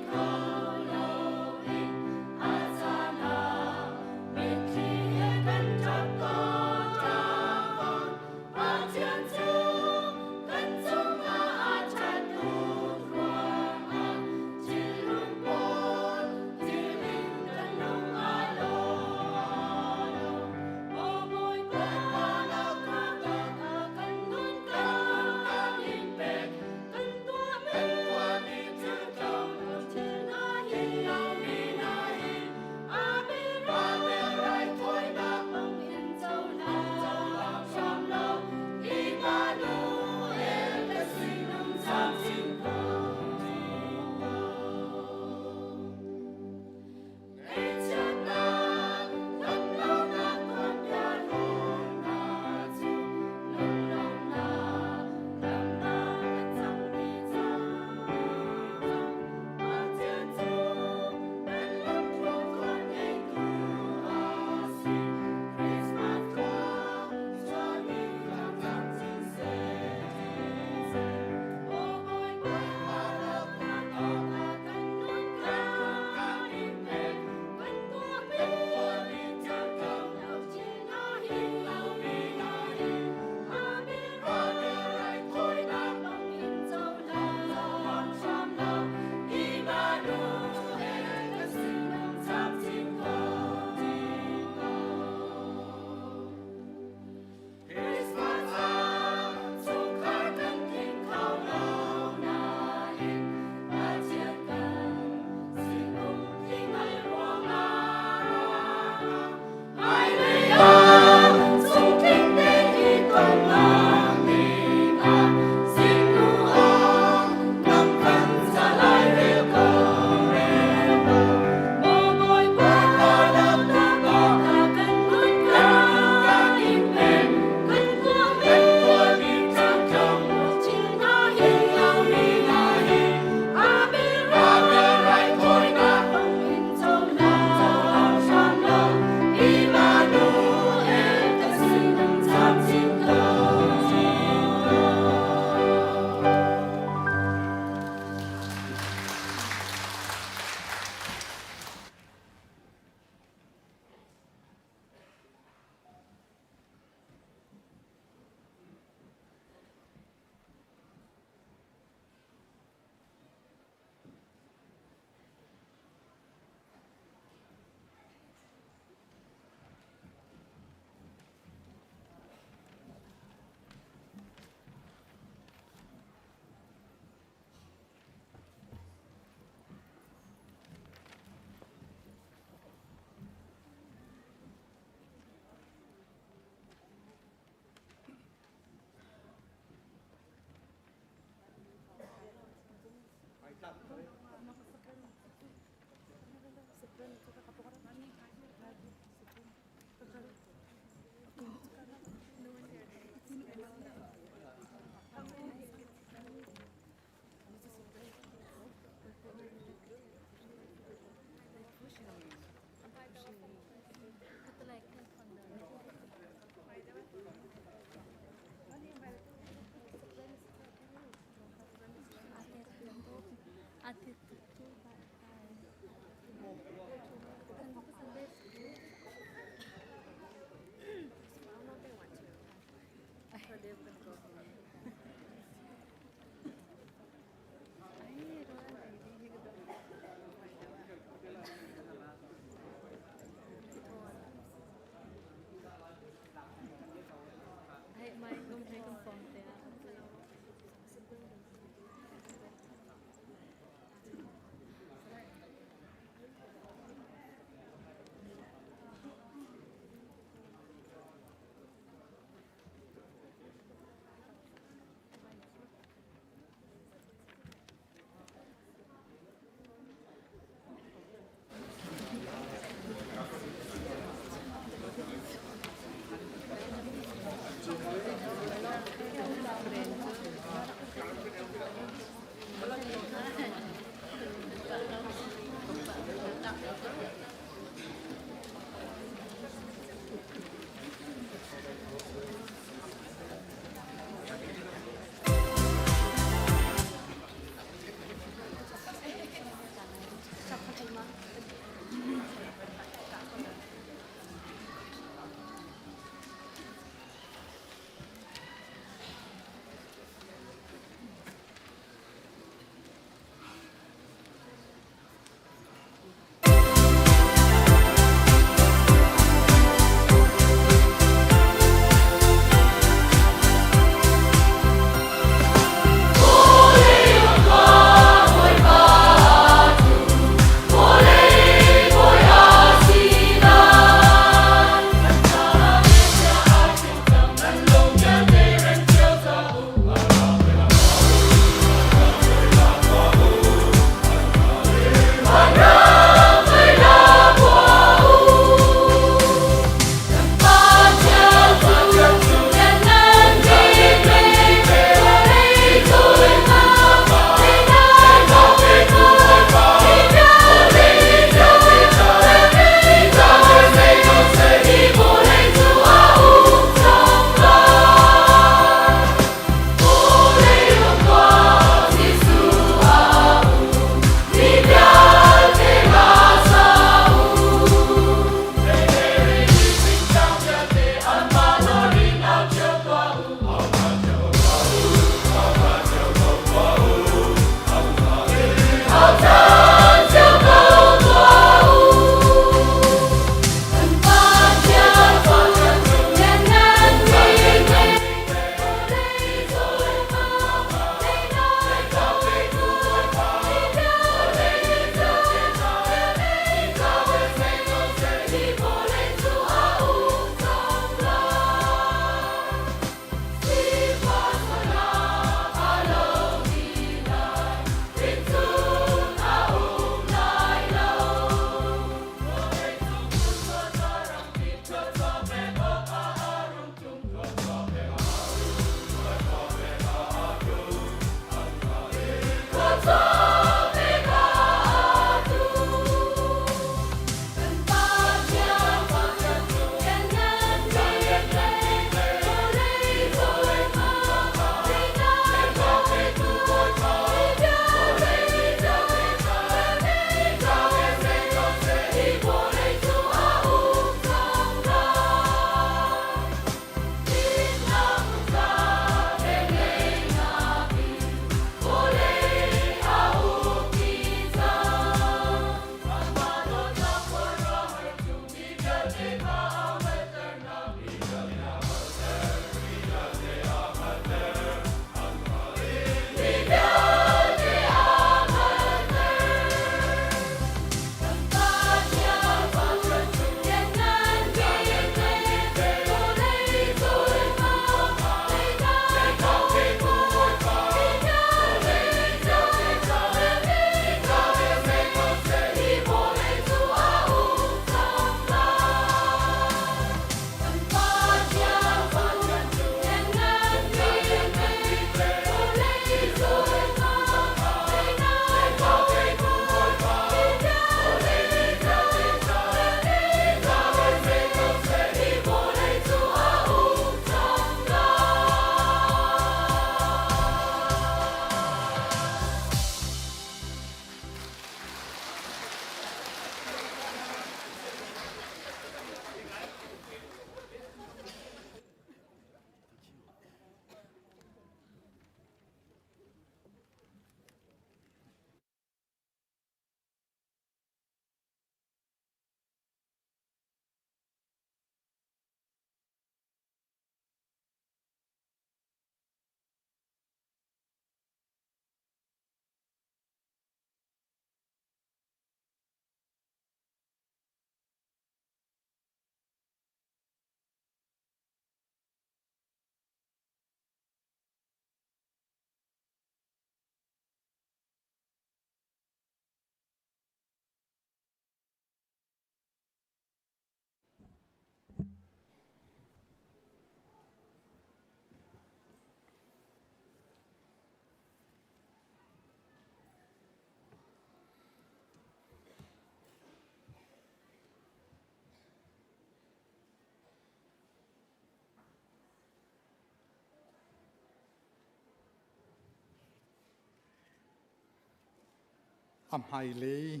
A hmailei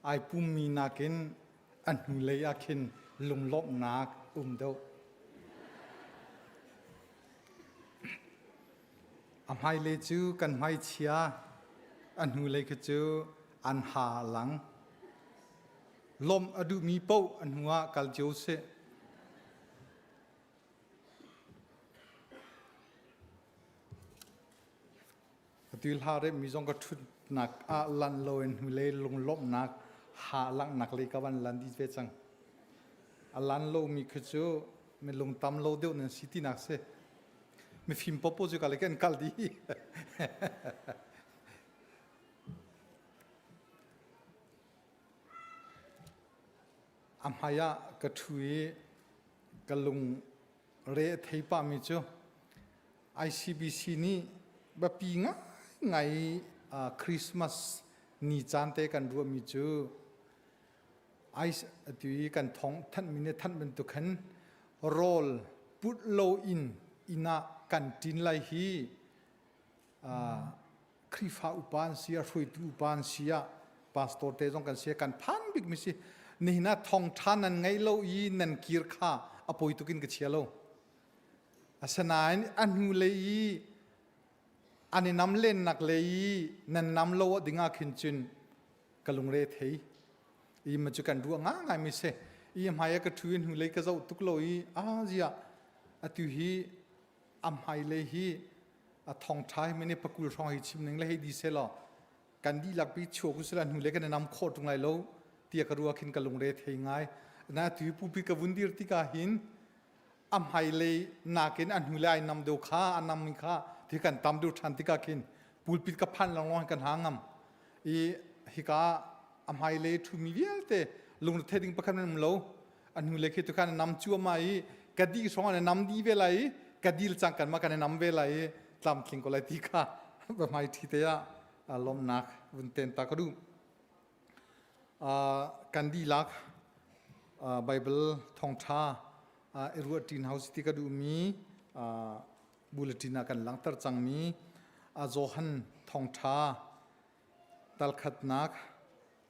ai pummi nakin a hnulei ah khin lunglawmhnak um deuh. A hmailei cu kan hmaichia, a hnulei khi cu an ha a lang. Lawmh a duhmi paoh a hnu ah kal cio seh. Atu hla remmi zong ka ṭhutnak ah lan loin hnulei lunglawmhnak ha langhnak lei ka van lan dih ve cang. A lan lomi khi cu mi lungtam lo deuh nan si tinak si. Mifim popo cu ka le kan kal dih. A hmai ah ka ṭhu i ka lung re a thei pahmi cu ICBC nih biapi ngaingai Christmas ni caan te kan ruahmi cu atu i kan thawng thanhmi nih thanh bantuk khan rawl put loin inn ah kan ṭin lai hi Khrihfa upa an si ah hruaitu upa an si ah pastor te zong kan si ah kan phan bikmi si nihin ah thawngṭha nan ngei lo i nan kir kha a poi tuk in ka chia lo asinain a hnu lei i an i nam lennak lei i nan nam lo ding ah khin cun ka lungre thei i ma cu kan ruah ngai mi si i hmai ah ka ṭhu i hnu lei ka zoh tuk lo i a zia atu hi a hmailei hi a thongṭha hi mene pakul hrawng hi chim ning le hei di se law kan dihlak pi chuak u sila hnu le kan i nam khawh ṭung lai lo tiah ka ruah khin ka lungre thei ngai na tu pupi ka vun dir tikah hin a hmailei nakin a hnulei ai nam deuh kha a nam kha ti kan tam deuh ṭhan tikah khin pulpit ka phan lawng kan ha ngam i hika a hmailei ṭhumi vialte lungre ding pakhat man um lo a hnulei khi tu khan nam cuahmah i ka dih hrawng an nam dih ve lai i ka dil cang kan mah kan i nam ve lai i tlamtling ko lai ti kha va hmai ṭhi te ah lawmhnak vun ten ta ka duh kan dihlak Bible thawngṭha i ruahṭi hau si ti ka duhmi bulletin ah kan langhter cangmi Johan thawngṭha talkhatnak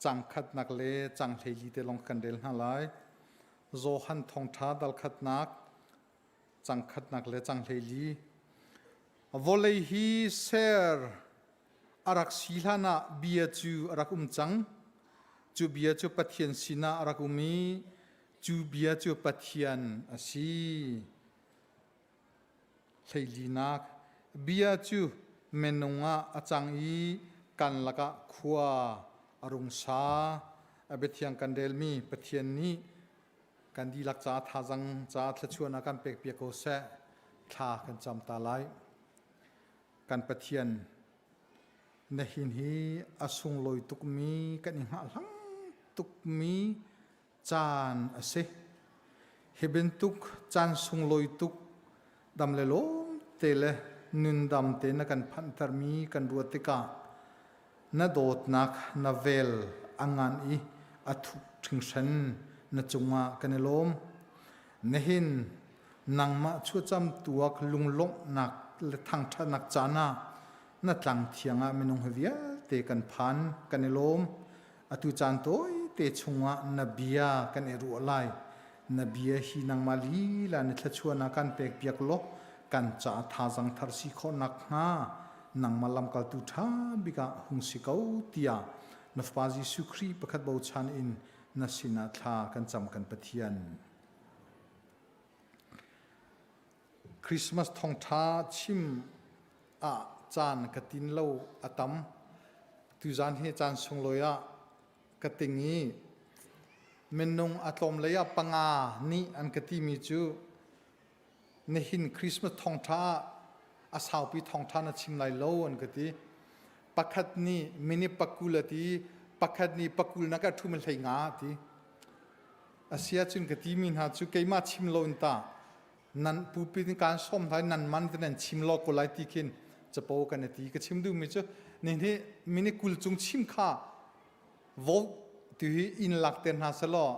cangkhatnak le cang hleili te lawng kan rel hna lai. Johan thawngṭha dalkhatnak cangkhatnak le cang hleili vawlei hi ser a rak si hlan ah bia cu a rak um cang. Cu bia cu Pathian sinah a rak um i. Cu bia cu Pathian a si. Hleilinak bia cu minung ah a cang i kan lakah khua a rung sa. A biathiang kan relmi Pathian nih kan dihlak caah thazang caah thluachuahnak kan pekpiak ko seh. Thla kan cam ta lai. Kan Pathian na hin hi a sunglawi tukmi kan i hngahhlang tukmi caan a si. Hi bantuk caan sunglawi tuk dam le lawm te le nundam te na kan phanhtermi kan ruat tikah na dawtnak na vel a ngan i a thuk hringhran na cungah kan i lawm. Nihin nangmah chuacham tuak lunglawmhnak le thangṭhatnak caan ah na tlang thiang ah minung hi vialte kan phan kan i lawm. Atu caan tawite chungah na bia kan i ruah lai. Na bia hi nangmah lila na thluachuahnak kan pekpiak law kan caah thazang thar si khawh nakhnga nangmah lamkaltu ṭha bik ah hung si ko tiah na Fapa Jesuh Khrih pakhat bochan in na sinah thla kan cam kan Pathian. Christmas thawngṭha chim ah caan ka tin lo a tam. Tuzaan hi caan sunglawi ah ka ting i minung a tlawm lei ah panga nih an ka timi cu nihin Christmas thawngṭha ah a saupi thawngṭha na chim lai lo an ka ti. Pakhat nih minute pakul a ti, pakhat nih pakul nak ah ṭhum hlei nga a ti. Asiahcun ka timi hna cu keimah chim lo in ta nan pulpit in kaan sawm hna i nan man te nan chim law ko lai ti khin capo kan i ti. Ka chim duhmi cu nihin hi minute 20 cung chim kha vote tu hi inn lak te hna selaw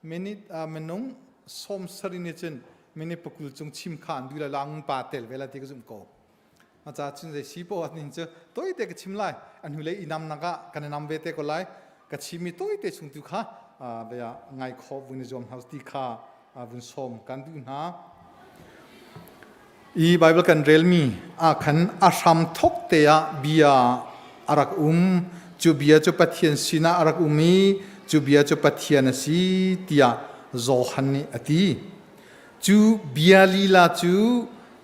minute minung sawm sarih nih cun minute pakul cung chim kha an duh lai lo ang pa tel ve lai ti ka zumh ko. A ca cun zei si poah nin cu tawite ka chim lai. A hnulei i namnak ah kan i nam ve te ko lai. Ka chimmi tawite chung tu kha bia ngai khawh vun i zuam hna ti kha vun sawm kan duh hna. I Bible kan relmi ah khan a hram thok te ah bia a rak um. Cu bia cu Pathian sinah a rak um i cu bia cu Pathian a si tiah Johan nih a ti. Cu bia lila cu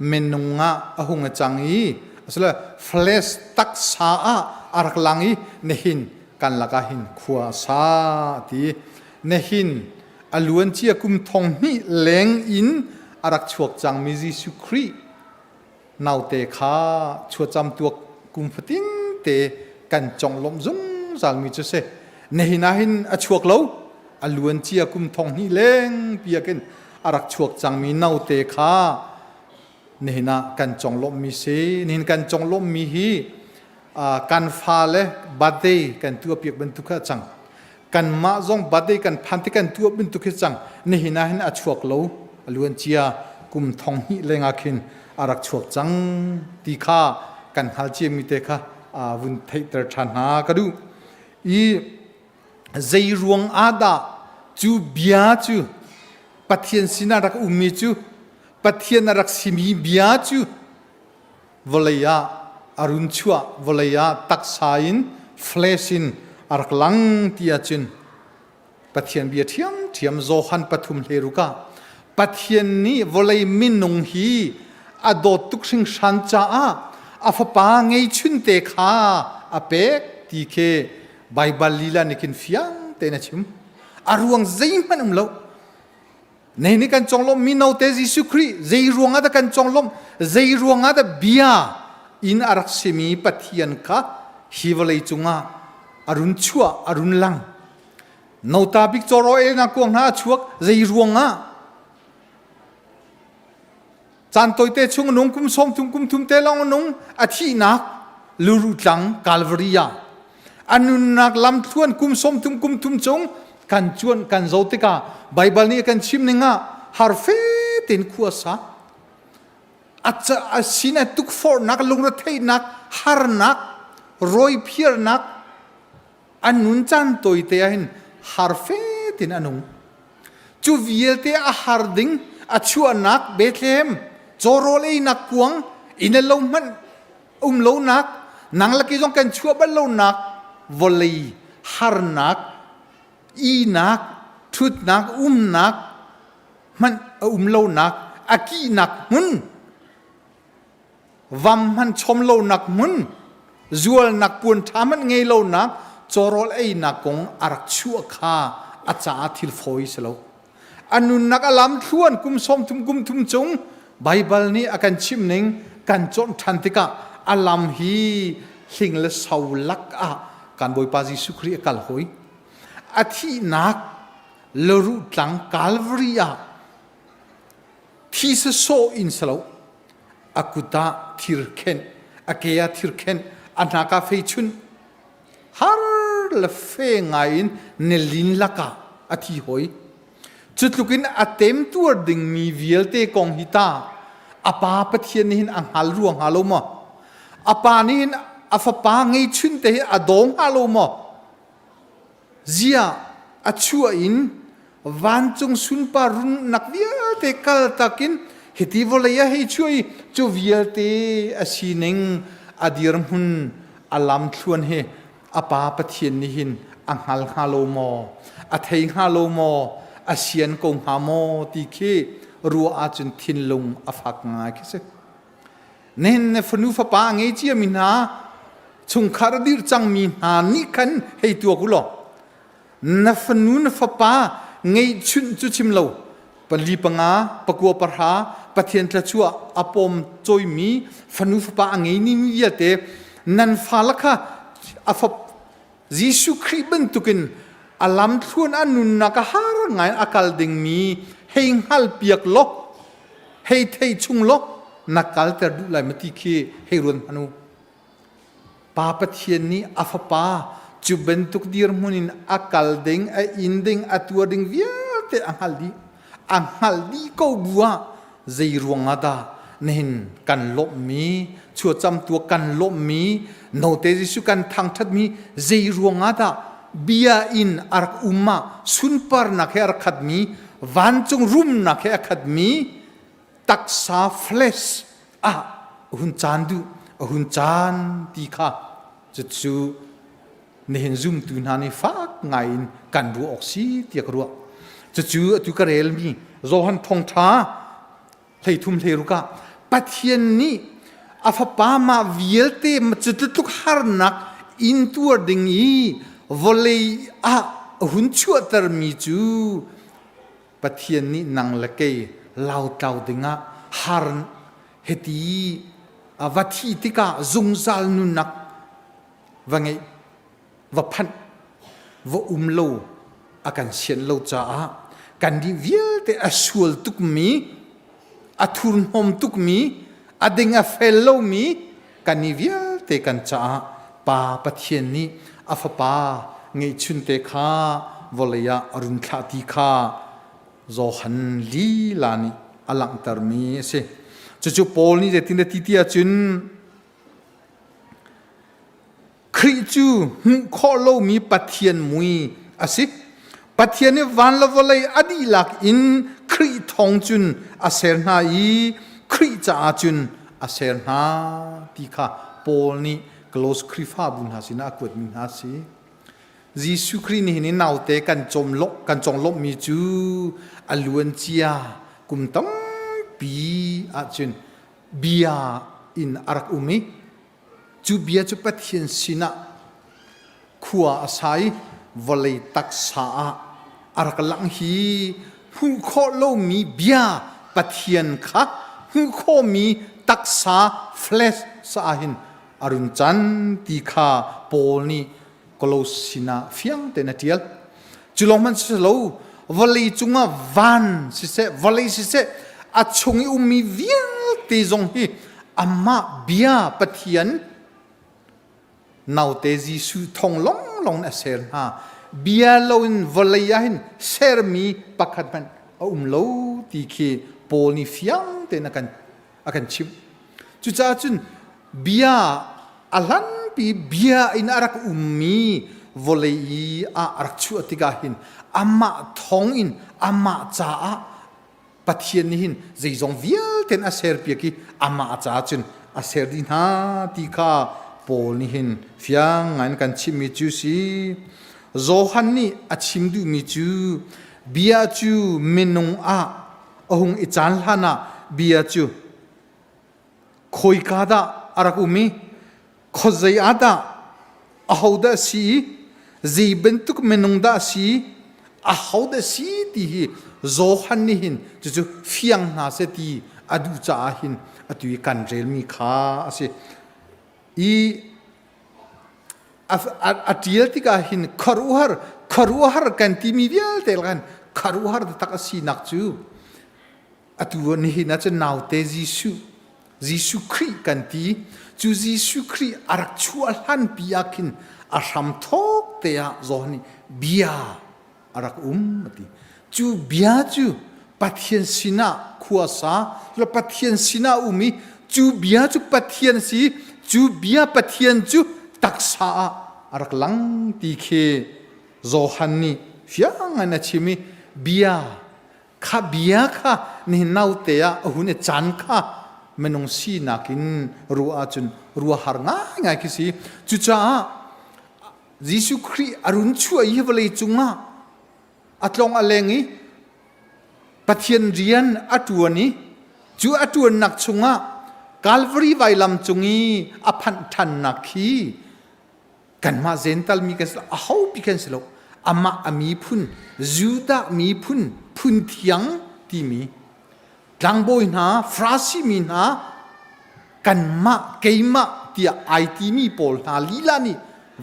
minung ah a hung a cang i asile flesh taksa ah a rak lang i nihin kan lakah hin khua a sa ti. Nihin a luancia kum thong hnih leng in a rak chuak cangmi Jesuh Khrih naute kha chuacham tuak kum fatin te kan conglawmh zungzalmi cu si. Nihin ah hin a chuak lo a luancia kum thong hnih leng piak in a rak chuak cangmi naute kha nihin ah kan conglawmhmi si. Nihin kan conglawmhmi hi kan fale birthday kan tuahpiak bantuk kha a cang. Kanmah zong birthday kan phan ti kan tuah bantuk hi cang. Nihin ah hin a chuak lo a luancia kum thong hnih leng ah khin a rak chuak cang ti kha kan hngal ciami te kha vun theihter ṭhan hna ka duh. I zei ruang ah dah cu bia cu Pathian sinah rak ummi cu Pathian a rak simi bia cu vawlei ah a run chuah vawlei ah taksa in flesh in a rak lang ti ahcun Pathian bia ṭhiamṭhiam Johan pathum hleruk ah Pathian nih vawlei minung hi a dawt tuk hringhran caah a fapa ngeihchunte kha a pek ti khi Baibal lila nih khin fiang tein a chim. A ruang zeihmanh um lo. Nei nih kan conglawmh mi note Jesuh Khrih zei ruangah dah kan conglawmh zei ruangah dah bia in a rak simi Pathian kha hi vawlei cungah a run chuah a run lang nota bik cawraw elnak kuang hna a chuak zei ruangah Caan tawite chung nung kum sawm thum kum thum te lawng nung a thihnak luru tlang Calvary ah a nunnak lamthluan kum sawm thum kum thum chung kan cuan kan zo tikah Baibal nih a kan chim ning ah harfe tein khua sa a sin a tukforhnak lungretheihnak harnak rawiphiarnak a nun caan tawite ah hin harfe tein a nung Cu vialte a har ding a chuahnak Bethlehem cawrawl einak kuang inn le lo hmanh um lonak nang laki zong kan chuah bal lonak vawlei harnak inak. Ṭhutnak umnak hmanh a um lonak a kihnak hmun vam hmanh chom lonak hmun zualnak puan ṭha hmanh ngei lonak cawrawl einak kong a rak chuah kha a caah thil fawi si lo. A nunnak a lam thluan kum 30 kum thum chung Baibal nih a kan chimh ning kan cawnh ṭhan tikah a lam hi hling le so lak ah kan Bawipa Jesuh Khrih a kal hoi. A thihnak leruh tlang Calvary ah thi sawsawh in si lo a kut ah thir khenh a ke ah thir khenh a hnak ah fei chunh har le fe ngai in nilin lakah a thi hoi cu tluk in a temtuar dingmi vialte kong hi ta a pa Pathian nih hin a hngal rua hnga lo maw a pa nih hin a fapa ngeichun te hi a daw hnga lo maw Ziah a chuah in vancung sunpar runnak vialte kal takin hiti vawlei ah hei chuah i cu vialte a sining a dirhmun a lamthluan hi a pa Pathian nih hin a hngal hnga lo maw a thei hnga lo maw a sian ko hnga maw ti khi ruah ahcun thinlung a fak ngai khi si. Nihin na fanu fapa a ngei ciami hna chungkhar a dirh cangmi hna nih khan hei tuak u law na fanu na fapa ngeihchunh cu chim lo pali panga pakua pahra Pathian thlachuah a pawm cawimi fanu fapa a ngei mi vialte nan fale kha a fap Jesuh Khrih bantukin a lamthluan a nunnak a har ngai a kal dingmi hei hngal piak law hei thei chung law na kalter duh lai ma ti khi hei ruan hmanh u. Pa Pathian nih a fapa cu bantuk dirhmun in a kal ding, a in ding, a tuar ding vialte a hngalh dih. A hngalh dih ko bu ah zei ruang ah dah nihin kan lawmhmi chuacam tuak kan lawmhmi note Jesuh kan thangṭhatmi zei ruang ah dah bia in a rak um ah sunparnak he a rak khatmi vancung rumnak he a khatmi taksa flesh ah a hun caan duh a hun caan ti kha cucu nihin zumtu hna nih fak ngai in kan ruah awk si tiah ka ruah. Cucu atu ka relmi Johan thawngṭha 13 hleiruk ah Pathian nih a fapa mah vialte cu tluk harnak intuar ding i vawlei ah a hun chuahtermi cu Pathian nih nang le kei lautlau dingah har hiti a va thi tikah zungzal nunnak va ngeih va phanh va um lo a kan sian lo caah kan nih vialte a sual tukmi a thurhnawm tukmi a ding a fel lomi kan nih vialte kan caah Pa Pathian nih a fapa ngeihchunte kha vawlei ah a run thlah ti kha Johan lila nih a langhtermi a si. Cucu Paul nih zeitin a ti ti ahcun Khrih cu hmuh khawh lomi Pathian mui a si. Pathian nih van le vawlei a dihlak in Khrih thawng cun a ser hna i Khrih caah cun a ser hna ti kha Paul nih Kolose Khrihfabu hna sinah a kuatmi hna a si. Jesuh Khrih nih hin naute kan cawm kan conglawmhmi cu a luancia kum tampi ahcun bia in a rak um i cu bia cu Pathian sinah khua a sa i vawlei taksa ah a rak langh hi hmuh khawh lomi bia Pathian kha hmuh khawhmi taksa flesh sa ah hin a run can ti kha Paul nih Kolose sinah fiang tein a ṭial. Cu lawng hmanh si lo, vawlei cungah van siseh, vawlei siseh, a chung i ummi vialte zong hi amah bia Pathian naute Jesuh thong lawnglawng in a ser hna. Bia loin vawlei ah hin sermi pakhat hmanh a um lo ti khi Paul nih fiang tein a kan a kan chimh. Cucaah cun bia a hlanpi bia in a rak ummi vawlei i ah a rak chuah tikah hin amah thawng in amah caah Pathian nih hin zeizong vialte a serpiak i amah caah cun a ser dih hna ti kha Paul nih hin fiang ngai in kan chimmi cu si. Johan nih a chim duhmi cu Bia cu minung ah a hung i caan hlan ah bia cu khawika dah a rak um i khuazei ah dah ahodah a si i zei bantuk minung dah a si i ahodah a si ti hi Johan nih hin cucu fiang hna seh ti a duh caah hin atu i kan relmi kha a si. I a ṭial tikah hin khuaruahhar khuaruahhar kan timi vialte khan khuaruahhar taktak a sinak cu atu nihin ah cun naute Jesuh Jesuh Khrih kan ti cu Jesuh Khrih a rak chuah hlanpi ah khin a hramthawk te ah Johan nih bia a rak um a ti. Cu bia cu Pathian sinah khuasa, Pathian sinah um i cu bia cu Pathian si, cu bia Pathian cu taksa ah a rak lang ti khi Johan nih fiang in a chim i bia kha bia kha nihin naute ah a hun i caan kha minung sinak in ruah ahcun ruah har ngaingai khi si. Cucaah Jesuh Khrih a run chuah i vawlei cungah a tlong a leng i Pathian rian a ṭuan i cu a ṭuannak chungah Calvary vailam cung i a phanh ṭhannak khi kanmah Jentail mi kan si lo ahopi kan si lo amah a miphun Judah miphun phun thiang timi tlangbawi hna Farasi mi hna kanmah keimah tiah ai timi pawl hna lila nih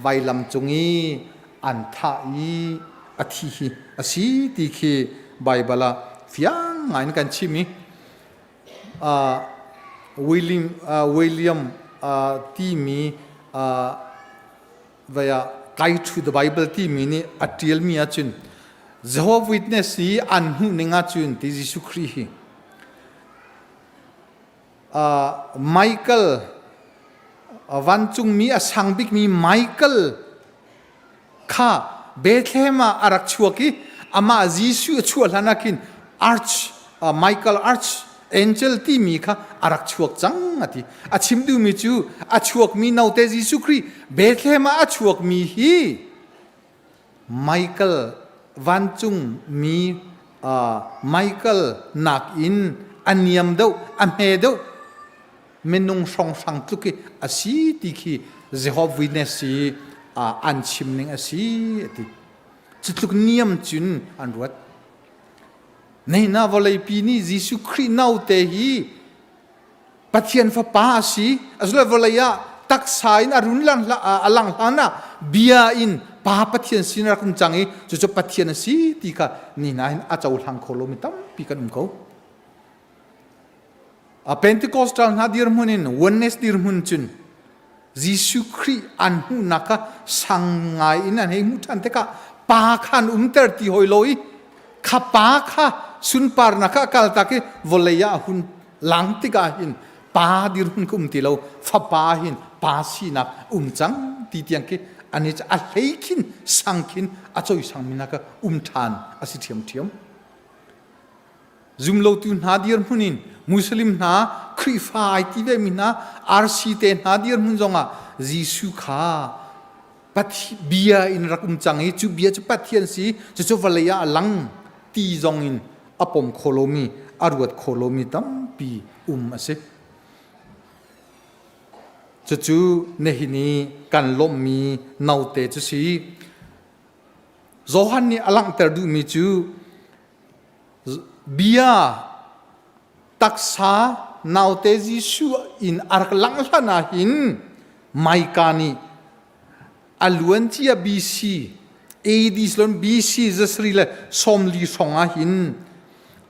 vailam cung i an thah i a thi hi a si ti khi Baibal ah fiang ngai in kan chim i William, William timi vai ah Guide to the Bible timi nih a ṭialmi ahcun Jehovah Witness i an hmuh ning ahcun ti Jesuh Khrih hi Michael vancungmi a sang bikmi Michael kha Bethlehem ah a rak chuak i amah Jesuh a chuah hlan ah khin Arch Michael Arch Angel timi kha a rak chuak cang a ti. A chim duhmi cu a chuakmi note Jesuh Khrih Bethlehem ah a chuakmi hi Michael vancung mi Michael nakin a niam deuh, a hme deuh minung hrawnghrang tluk i a si ti khi Jehovah Witness i an chim ning a si a ti. Cu tluk niam cun an ruat. Neina vawleipi nih Jesuh Khrih naute hi Pathian fapa a si asile vawlei ah taksa in a run lang a lang hlan ah bia in pa Pathian sin rak um cang i cucu Pathian a si ti kha ni hna hin a cohlang kho lomi tampi kan um ko. A Pentecostal hna dirhmun in oneness dirhmun cun Jesuh Khrih an hmuhnak kha sang ngai in an hei hmuh ṭhan tikah pa kha an umter ti hoi lo i kha pa kha sunparnak kha a kaltak i vawlei ah a hun lang tikah hin pa dirhmun kha um ti lo fapa hin pa sinak um cang ti tiang khi ani cu a hlei khin sang khin a cawisang mi hna kha um ṭhan a si ṭhiamṭhiam. Zumlotu hna dirhmun in Muslim hna, Khrihfa ai ti vemi hna, RC te hna dirhmun zongah Jesuh kha bia in rak um cang i cu bia cu Pathian si, cucu vawlei ah a lang ti zong in a pom kho lomi, a ruat kho lomi tampi um a si. Cucu nihin i kan lawmhmi note cu si. Johan nih a langhter duhmi cu Bia taksa naute Jesuh in a rak langh hlan ah hin Maika nih a luancia BC AD silon BC zasarih le 40 hrawng ah hin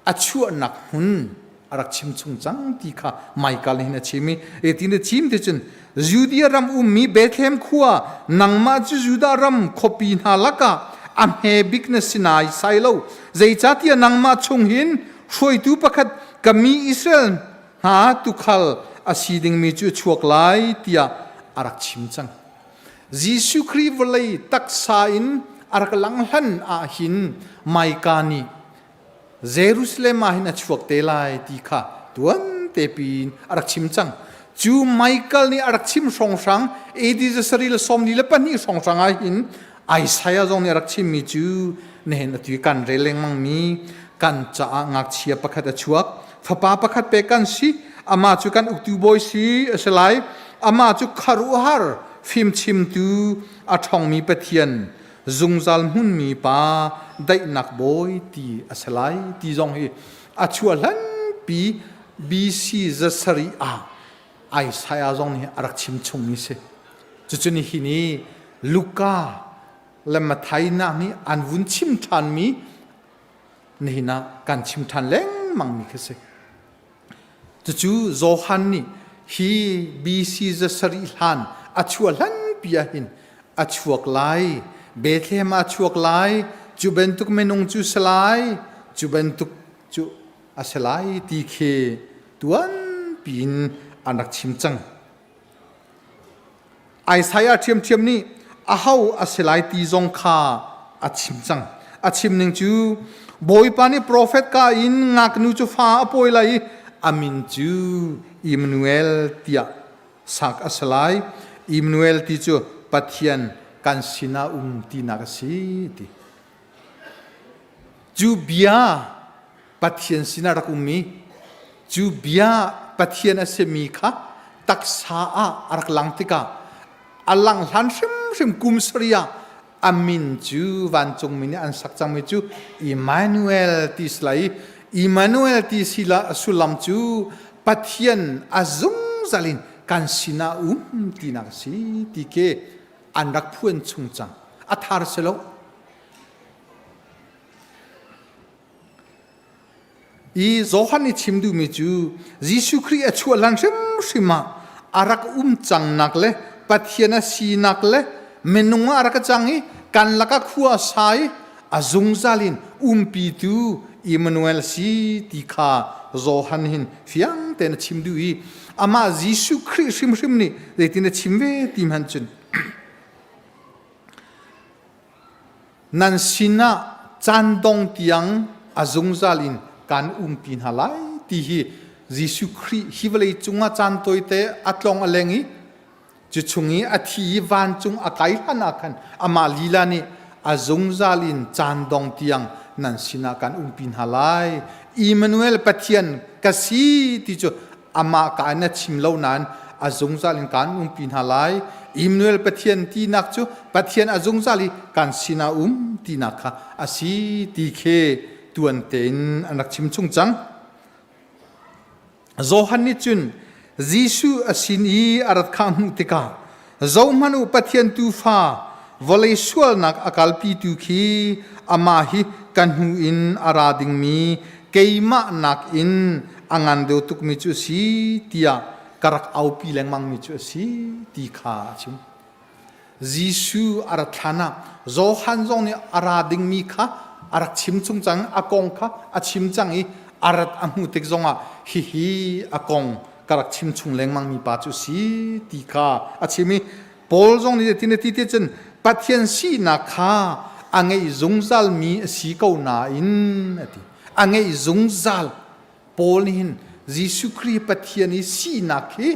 a chuahnak hmun a rak chim chung cang ti kha Michael nih hin a chim i hitin a chim ti cun Judea ram ummi Bethlehem khua nangmah cu Judah ram khuapi hna lakah a hme bik na si nai sai lo zeicahtiah nangmah chung hin hruaitu pakhat ka mi Israel hna tukhal a si dingmi cu a chuak lai tiah a rak chim cang. Jesuh Khrih vawlei taksa in a rak lang hlan ah hin Micah nih Jerusalem ah hin a chuak te lai ti kha tuan te piin a rak chim cang. Cu Michael nih a rak chim hrawnghrang AD zasarih le 42 hrawnghrang ah hin Isaiah zong nih a rak chimmi cu. Nihin atu kan rel lengmang mi kan caah ngakchia pakhat a chuak. Fapa pakhat pek kan si. Amah cu kan uktu bawi si a si lai. Amah cu khuaruahhar fimchimtu a ṭhawngmi Pathian zungzal hmunmi pa daihnak bawi ti a si lai ti zong hi a chuah hlanpi BC zasarih ah Isaiah zong nih a rak chim chungmi si. Cucu nihin i Luka le Matthai nak nih an vun chim ṭhanmi nihin ah kan chim ṭhan lengmangmi khi si. Cucu Johan nih hi BC zasarih hlan a chuah hlanpi ah hin a chuak lai, Bethlehem ah a chuak lai, cu bantuk minung cu si lai, cu bantuk cu a si lai ti khi tuan piin an rak chim cang. Isaiah ṭhiamṭhiam nih aho a si lai ti zong kha a chim cang. A chim ning cu Bawipa nih profet ka in ngaknu cu fa a pawi lai i a min cu Immanuel tiah sak a si lai. Immanuel ti cu Pathian kan sinah um tinak a si ti. Cu bia Pathian sinah rak ummi cu bia Pathian a simi kha taksa ah a rak lang tikah a lang hlan hrimhrim kum sarih ah a min cu vancungmi nih an sak cangmi cu Emmanuel ti si lai i Emmanuel ti si la sullam cu Pathian a zungzal in kan sinah um tinak a si ti khi an rak phuan chung cang a thar si lo I Johan i chim duhmi cu Jesuh Khrih a chuah hlan hrimhrim ah a rak um cangnak le Pathian a sinak le minung ah a rak cang i kan lakah khua a sa i a zungzal in umpitu Emmanuel si ti kha Johan hin fiang tein a chim duh i amah Jesuh Khrih hrimhrim nih zeitin a chim ve ti hmanh cun Nan sinah caan dong tiang a zungzal in kan umpi hna lai ti hi Jesuh Khrih hi vawlei cungah caan tawite a tlong a leng i cu chung i a thi i vancung a kai hlan ah khan amah lila nih a zungzal in caan dong tiang nan sinah kan umpi hna lai. Immanuel Pathian ka si ti cu amah ka in a chim lo nain a zungzal in kan umpi hna lai. Immanuel Pathian tinak cu Pathian a zungzal i kan sinah um tinak kha a si ti khi tuan tein an rak chim chung cang. Johan nih cun Jesuh a sin i a rat kha hmuh tikah zohhmanh u Pathian tuufa vawlei sualnak a kalpitu khi amah hi ka hnu in a ra dingmi keimah nakin a ngan deuh tukmi cu a si tiah ka rak aupi lengmangmi cu a si ti kha a chim. Jesuh a rat hlan ah Johan zong nih a ra dingmi kha a rak chim chung cang, a kong kha a chim cang i a rat a hmuh tik zongah hihi a kong ka rak chim chung lengmangmi pa cu si ti kha a chim i Paul zong nih tin a ti ti cun Pathian sinak kha a ngeih zungzalmi a si ko nain a ti. A ngeih zungzal. Paul nih hin Jesuh Khrih Pathian i sinak hi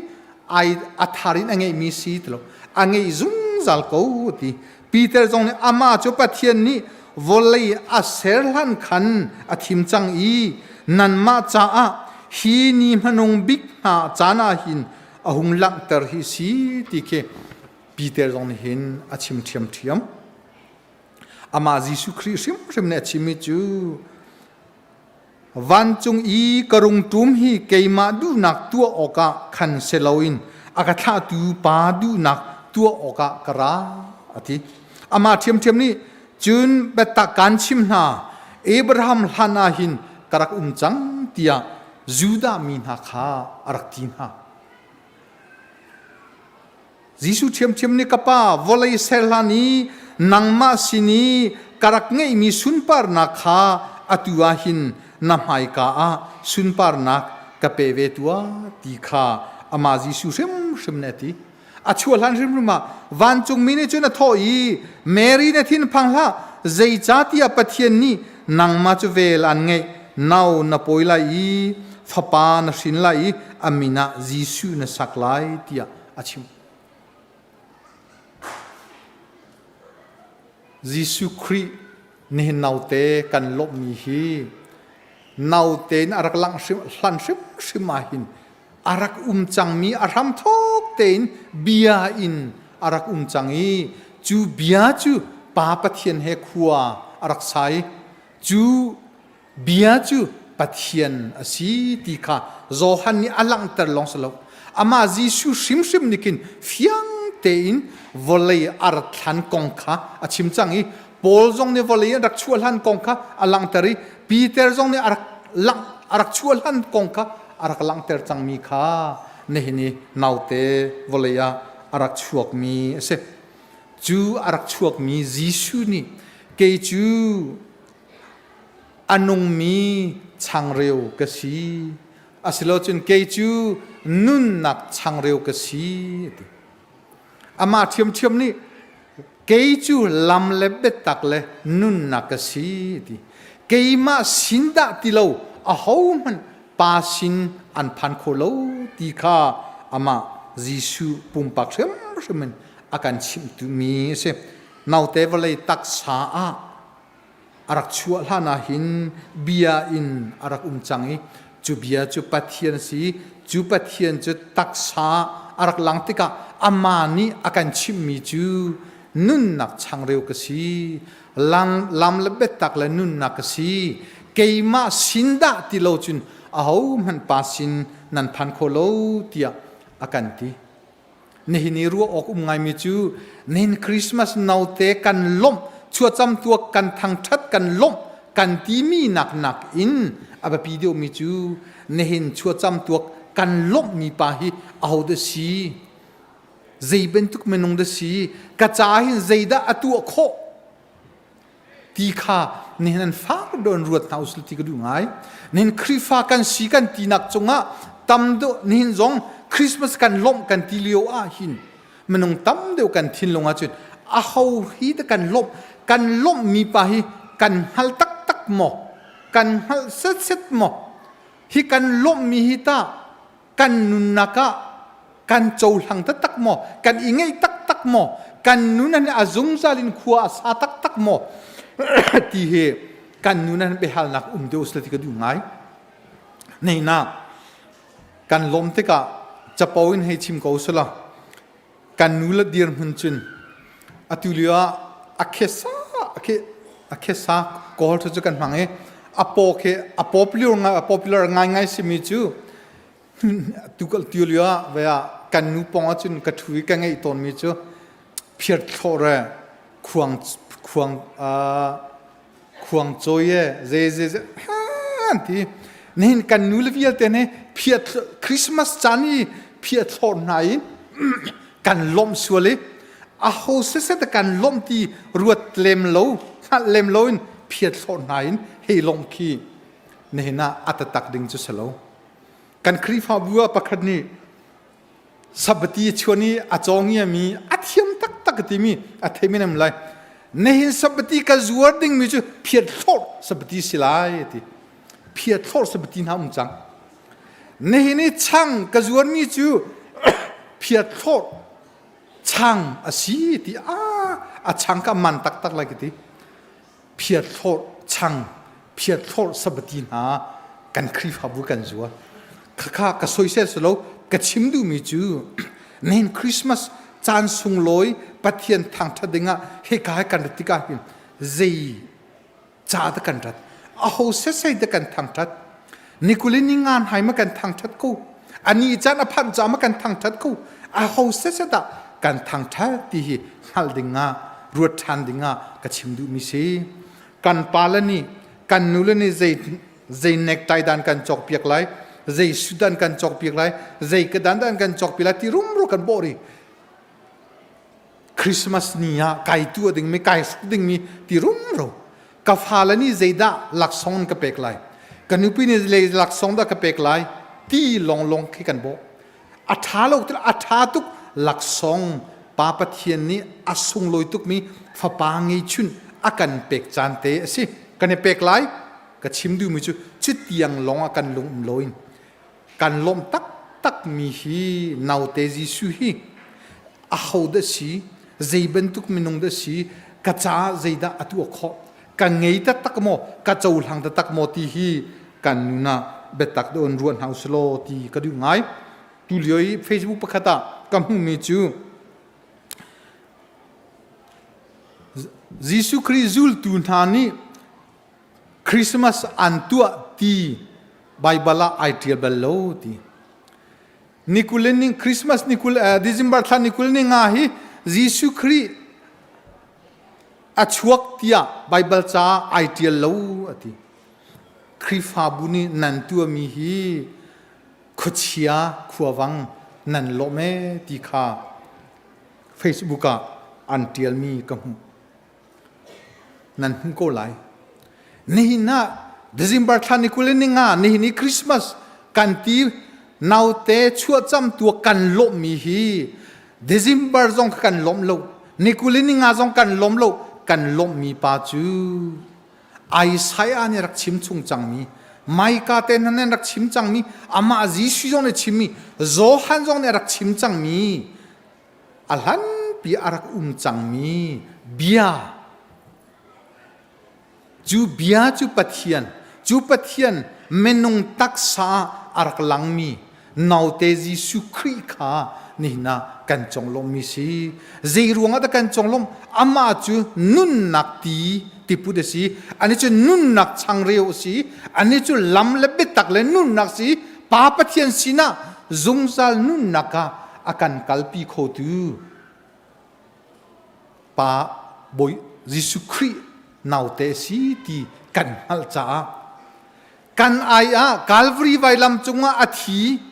ai a thar in a ngeihmi si ti lo. A ngeih zungzal ko ti. Peter zong nih amah cu Pathian nih vawlei a ser hlan khan a thim cang i nanmah caah hi ni hmanung bik hna caan ah hin a hung langhter hi si ti khi Peter zong nih hin a chim ṭhiamṭhiam. Amah Jesuh Khrih hrimhrim nih a chimmi cu vancung i ka rung ṭum hi keimah duhnak tuah awkah khan si loin a ka thlahtu Pa duhnak tuah awkah ka ra a ti. Amah ṭhiamṭhiam nih cun biatak kaan chim hna Abraham hlan ah hin ka rak um cang tiah Judah mi hna kha a rak ti hna. Jesuh ṭhiamṭhiam nih ka Pa vawlei ser hlan i nangmah sin i ka rak ngeihmi sunparnak kha atu ah hin na hmaika ah sunparnak ka pe ve tuah ti kha amah Jesuh hrimhrim nih a ti. A chuah hlan hrimhrim ah vancungmi nih cun a thawh i Mary na thinphang hlah zeicahtiah Pathian nih nangmah cu vel an ngeih nau na pawi lai i fapa na hrin lai i a min ah Jesuh na sak lai tiah a chim. Jesuh Khrih. Nihin naute kan lawmhmi hi naute in a rak langh hrim hlan hrimhrim ah hin a rak um cangmi a hramthawk tein bia in a rak um cang i cu bia cu Pa Pathian he khua a rak sa i cu Bia cu Pathian a si ti kha Johan nih a langhter lawng si lo. Amah Jesuh hrimhrim nih khin fiang tein vawlei a rat hlan kong kha a chim cang i Paul zong nih vawlei an rak chuah hlan kong kha a langhter i Peter zong nih a rak langh a rak chuah hlan kong kha a rak langhter cangmi kha nihin i naute vawlei ah a rak chuakmi a si. Cu a rak chuakmi Jesuh nih kei cu A nungmi changreu ka si. Asilocun kei cu nunnak changreu ka si. A ti. Amah ṭhiamṭhiam nih kei cu lam le biatak le nunnak ka si. A ti. Keimah sin dah ti lo ahohmanh pa sin an phan kho lo ti kha amah Jesuh pumpak hrimhrim in a kan chimhtumi a si. Naute vawlei taksa ah a rak chuah hlan ah hin bia in a rak um cang i cu bia cu Pathian a si cu Pathian cu taksa a rak lang tikah amah nih a kan chimhmi cu nunnak changreu ka si lam, lam le biatak le nunnak ka si keimah sin dah ti lo cun ahohmanh pa sin nan phan kho lo tiah a kan ti Nihin i ruah awk um ngaimi cu nihin Christmas note kan lawmh chuacam tuak kan thangṭhat kan lawmh kan timi nak nak in a biapi deuhmi cu nihin chuacam tuak kan lawmhmi pa hi ahodah si zei bantuk minung dah si ka ca hin zeidah a tuah khawh Ti kha nihin an fak deuh in ruat hna usih ti ka duh ngai. Nihin Khrihfa kan si kan tinak cungah tam deuh nihin zong Christmas kan lawmh kan ti lio ah hin minung tam deuh kan thinlung ah cun aho hi dah kan lawmh kan lawmhmi pa hi kan hngal taktak maw kan hngalh setset maw hi kan lawmhmi hi tah kan nunnak ah kan cohlang taktak maw kan i ngeih taktak maw kan nun an a zungzal in khua a sa taktak maw ti hi kan nun an biahalnak um deuh sila ti ka duh ngai neina kan lawm tikah capo in hei chim ko sila kan nu le dirhmun cun atu lio ah a khesa a khesa kawl cu kan hmang i a paw khi a popular ngai popular ngai ngai simi cu tu tu lio ah ve ah kan nu pong ah cun ka thu i ka ngeih tawnmi cu phiar thlawh re khuang khuang khuang cawi e zei zei zei an ti nihin kan nu le vialte nih phiat Christmas caan i phiat thlawh hna i kan lawmh sual i a ho siseh kan lawmh ti ruat lem lo hngalh lem lo in phiat thlawh hna in hei lawmh khi nihin ah a tatak ding cu si lo kan Khrihfabu ah pakhat nih Sabati chuan i a cawngiami a thiam taktak timi a thei men lai. Nihin sabati ka zuar dingmi cu phiat thlawr sabati si lai ti. Phiat thlawr sabati hna um cang. Nihin i chang ka zuarmi cu phiat thlawr chang a si ti a a chang ka man taktak lai ka ti. Phiathlawrh chang, phiathlawrh sabati hna kan Khrihfabu kan zuar. Khakha ka soisel si lo, ka chim duhmi cu nihin Christmas caan sunglawi Pathian thangṭhat dingah hika hi kan rat tikah hin zei ca dah kan rat aho setsai dah kan thangṭhat nikuli ni ngan hai ma kan thangṭhat ko ani caan a phanh ca ma kan thangṭhat ko aho setsai dah kan thangṭhat ti hi hngalh dingah ruat ṭhan dingah ka chim duhmi si kan pale nih kan nule nih zei zei necktie dan kan cawk piak lai zei suit dan kan cawk piak lai zei ka dan dan kan cawk piak lai ti rumro kan bawh ri Christmas ni ah kai tu ding mi kai hruk ding mi ti rumro ka fale nih zeidah laksawng ka pek lai ka nupi nih zei laksawng dah ka pek lai ti longlong khi kan bawh A ṭha lo ti a ṭha tuk laksawng Pa Pathian nih a sunglawi tukmi fapa ngeihchun a kan pek caan te a si. Kan i pek lai ka chim duhmi cu cutiang lawng ah kan lung um loin kan lawmh taktakmi hi naute Jesuh hi aho dah si zei bantuk minung dah si ka caah zeidah a tuah khawh. Kan ngei taktak maw? Ka cohlang taktak maw ti hi kan nun ah biatak deuh in ruah hna usilaw ti ka duh ngai. Tu lio i Facebook pakhat ah ka hmuhmi cu Jesuh Khrih zultu hna nih Christmas an tuah ti Baibal ah ai ṭial bal lo ti. Nikul in Christmas nikul December thla nikul ni nga hi Jesuh Khrih a chuak tiah Baibal caah ai ṭial lo a ti. Khrihfabu nih nan tuahmi hi khuachia khuavang nan lawm ee ti kha Facebook ah an ṭialmi ka hmuh. Nan hmuh ko lai. Nihin ah December thla ni 20 ni nga nihin i Christmas kan ti naute chuahcam tua kan lawmhmi hi December zong kan lawm lo ni 20 ni nga zong kan lawm lo kan lawmhmi pa cu Isaiah nih rak chim chung cangmi Micah te hna nih rak chim cangmi amah Jesuh zong nih chimmi Johan zong nih rak chim cangmi a hlanpi a rak um cangmi bia cu bia cu Pathian cu Pathian minung taksa ah a rak langmi naute Jesuh Khrih kha nihin ah kan conglawmhmi si. Zei ruangah dah kan conglawmh? Amah cu nunnak ti tiput a si. Ani cu nunnak changreu a si. Ani cu lam le biatak le nunnak si. Pa Pathian sinah zungzal nunnak ah a kan kalpi khotu Pa Bawi Jesuh Khrih naute a si ti kan hngalh caah kan ai ah Calvary vailam cungah a thi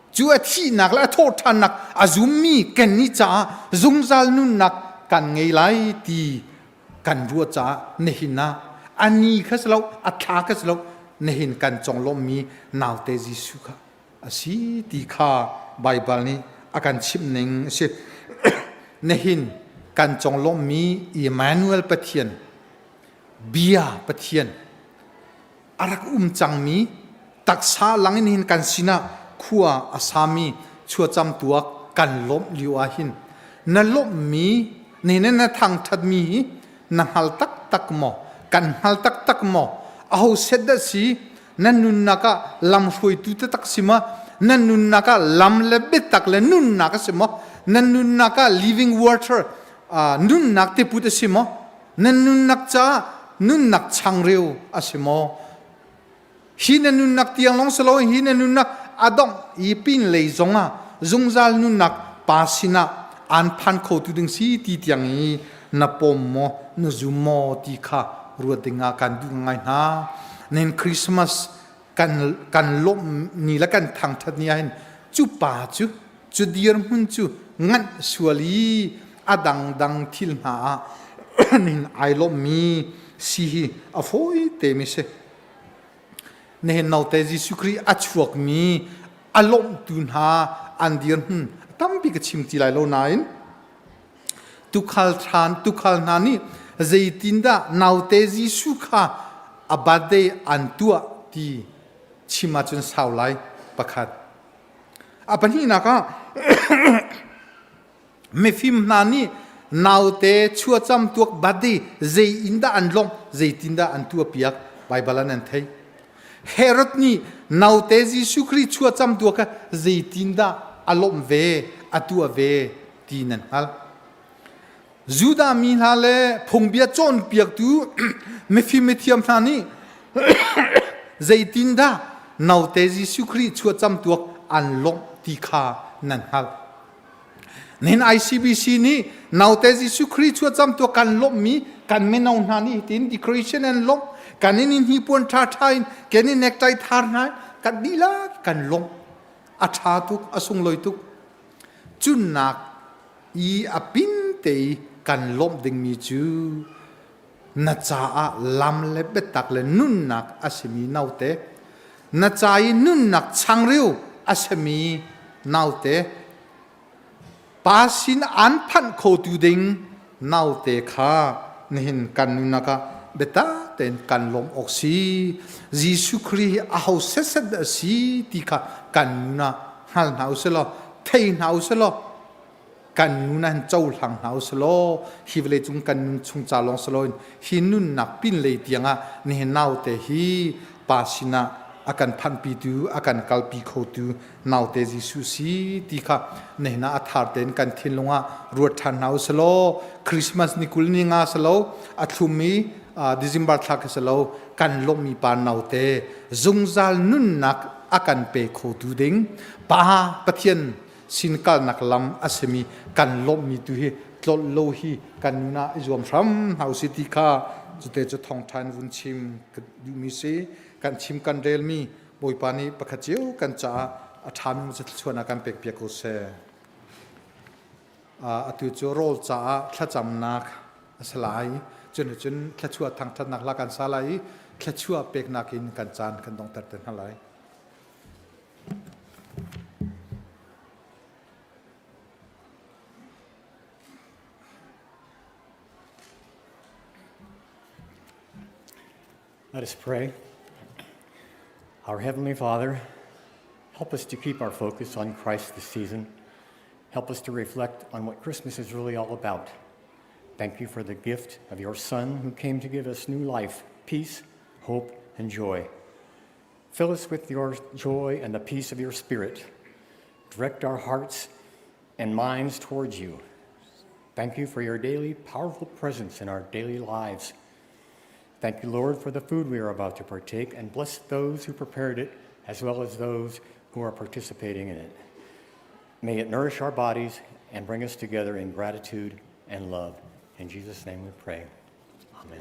cu a thihnak le a thawhṭhannak a zummi kannih caah zungzal nunnak kan ngei lai ti kan ruah caah nihin ah a ni kha si lo a thla kha si lo nihin kan conglawmhmi naute Jesuh kha a si ti kha Baibal nih a kan chimh ning a si. Nihin kan conglawmhmi Emmanuel Pathian bia Pathian a rak um cangmi taksa lang in hin kan sinah khua a sami chuacam tuak kan lawmh lio ah hin na lawmhmi ne na thangṭhatmi hi na hngal taktak maw kan hngal taktak maw aho set dah si na nunnak ah lam hruaitu taktak si ma na nunnak ah lam le biatak le nunnak a si maw na nunnak ah living water nunnak tiput a si maw Na nunnak caah nunnak changreu a si maw? Hi na nunnak tiang lawng si loin hi na nunnak a dongh i pinlei zongah zungzal nunnak pa sinah aan phan khotu ding si ti tiang i na pawm maw na zum maw ti kha ruat dingah kan duh ngai hna. Nen Christmas kan kan lawmh ni le kan thangthat ni ahhin cu pa cu cu dirhmun cu nganh sual i a dangdang thil hna ah nin ai lawmmi si hi a fawi te mi si nihin note Jesuh Khrih a chuakmi a lawmhtu hna an dirhmun tampi ka chim ti lai lo nain tukhal ṭhan tukhal hna nih zeitindah naute Jesuh kha a birthday an tuah ti chim ahcun sau lai pakhat A pahnihnak ah mifim hna nih naute chuacam tuak birthday zei in dah an lawmh zeitin dah an tuahpiak Baibal ah nan thei. Herod nih naute Jesuh Khrih chuacam tuak kha zeitin dah a lawmh ve a tuah ve ti nan hngalh. Judah mi hna le phungbia cawnpiaktu mifim mithiam hna nih zeitindah naute Jesuh Khrih chuahcam tuak an lawmh ti kha nan hngalh. Nihin ICBC nih naute Jesuh Khrih chuahcam tuak kan lawmhmi kan mino hna nih hitin decoration an lawmh kan in hnipuan ṭhaṭha in kan in necktie thar hna kan dihlak kan lawmh a ṭha tuk a sunglawi tuk cunnak i a pinte i kan lawmh dingmi cu na caah lam le biatak le nunnak a simi naute na ca i nunnak changreu a simi naute pa sin an phanh khotu ding naute kha nihin kan nunnak ah biatak tein kan lawmh awk si Jesuh Khrih hi aho setset dah a si ti kha kan nun ah hngal hna u sih law thei hna u sih law. Kan nun ah hin cohlang hna u selaw hi vawlei cung kan nun chung ca lawng siloin hi nunnak pinlei tiangah nihin naute hi pa sinah a kan phanhpitu a kan kalpi khotu naute Jesuh si ti kha nihin ah a thar tein kan thinlung ah ruat ṭhan hna u selaw Christmas ni 20 ni nga selo a thlumi December thla kha selo kan lawmhmi pa naute zungzal nunnak a kan pe khotu ding pa Pathian sin kalnak lam a simi kan lawmhmi tu hi tlolh lo hi kan nun ah i zuam hram hna usih ti kha cute cu thawngṭha in vun chim ka duhmi si. Kan chim kan relmi Bawipa nih pakhat cio kan caah a ṭhami cu thluachuahnak kan pekpiak ko seh. Atu cu rawl caah thlacamnak a si lai. Cun cun thluachuah thangṭhatnak hla kan sa lai i thluachuah peknak in kan caan kan donghter te hna lai. Let us pray. Our Heavenly Father, help us to keep our focus on Christ this season. Help us to reflect on what Christmas is really all about. Thank you for the gift of your Son who came to give us new life, peace, hope, and joy. Fill us with your joy and the peace of your Spirit. Direct our hearts and minds towards you. Thank you for your daily powerful presence in our daily lives. Thank you, Lord, for the food we are about to partake, and bless those who prepared it as well as those who are participating in it. May it nourish our bodies and bring us together in gratitude and love. In Jesus' name we pray. Amen.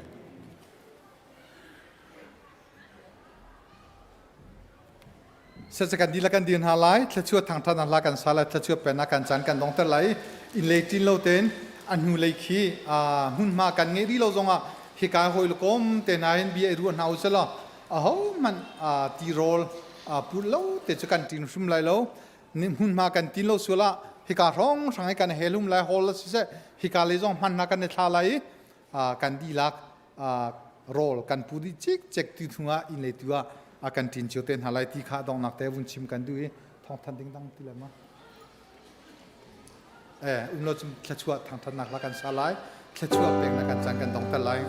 Sasa kan dihlak kan dir hna lai, thluachuah thangṭhat hla kan sa lai, thluachuah pennak kan caan kan dongter lai. Inn lei ṭin lo tein a hnu lei khi hmunhma kan ngeih rih lo zongah hika hawi le kom te hna hin bia i ruah hna u selaw ahohmanh tirawl put lo te cu kan ṭin hrim lai lo. Hmunhma kan tin lo sual ah hika hrawng hrang i kan helum lai hall siseh hika lei zong hman hna kan i thla lai i kan dihlak rawl kan pu dih cikcek ti chung ah inn lei tu ah a kan ṭin cio te hna lai ti kha donghnak te vun chim kan duh i thawngthan ding dang ti le ma eh um lo cum thluachuah thangthatnak la kan sa lai thluachuah peknak kan caan kan dongter lai.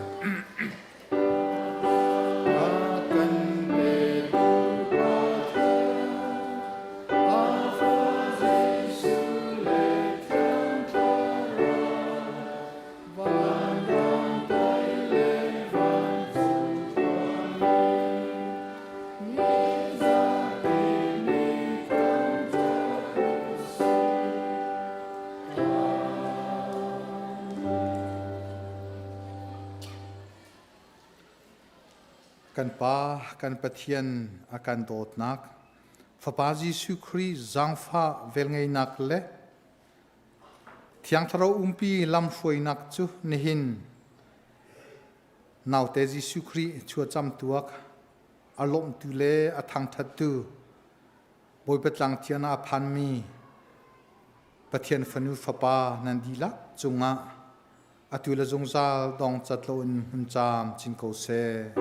Kan pe Kan Pa, kan Pathian a kan dawtnak, Fapa Jesuh Khrih zaangfah velngeihnak le Thiang Thlarau umpi lamhruainak cu nihin naute Jesuh Khrih chuacam tuak a lawmhtu le a thangṭhattu Bawipa tlang thian ah a phanmi Pathian fanu fapa nan dihlak cungah atu le zungzal dong cat loin hmun caam chin ko seh.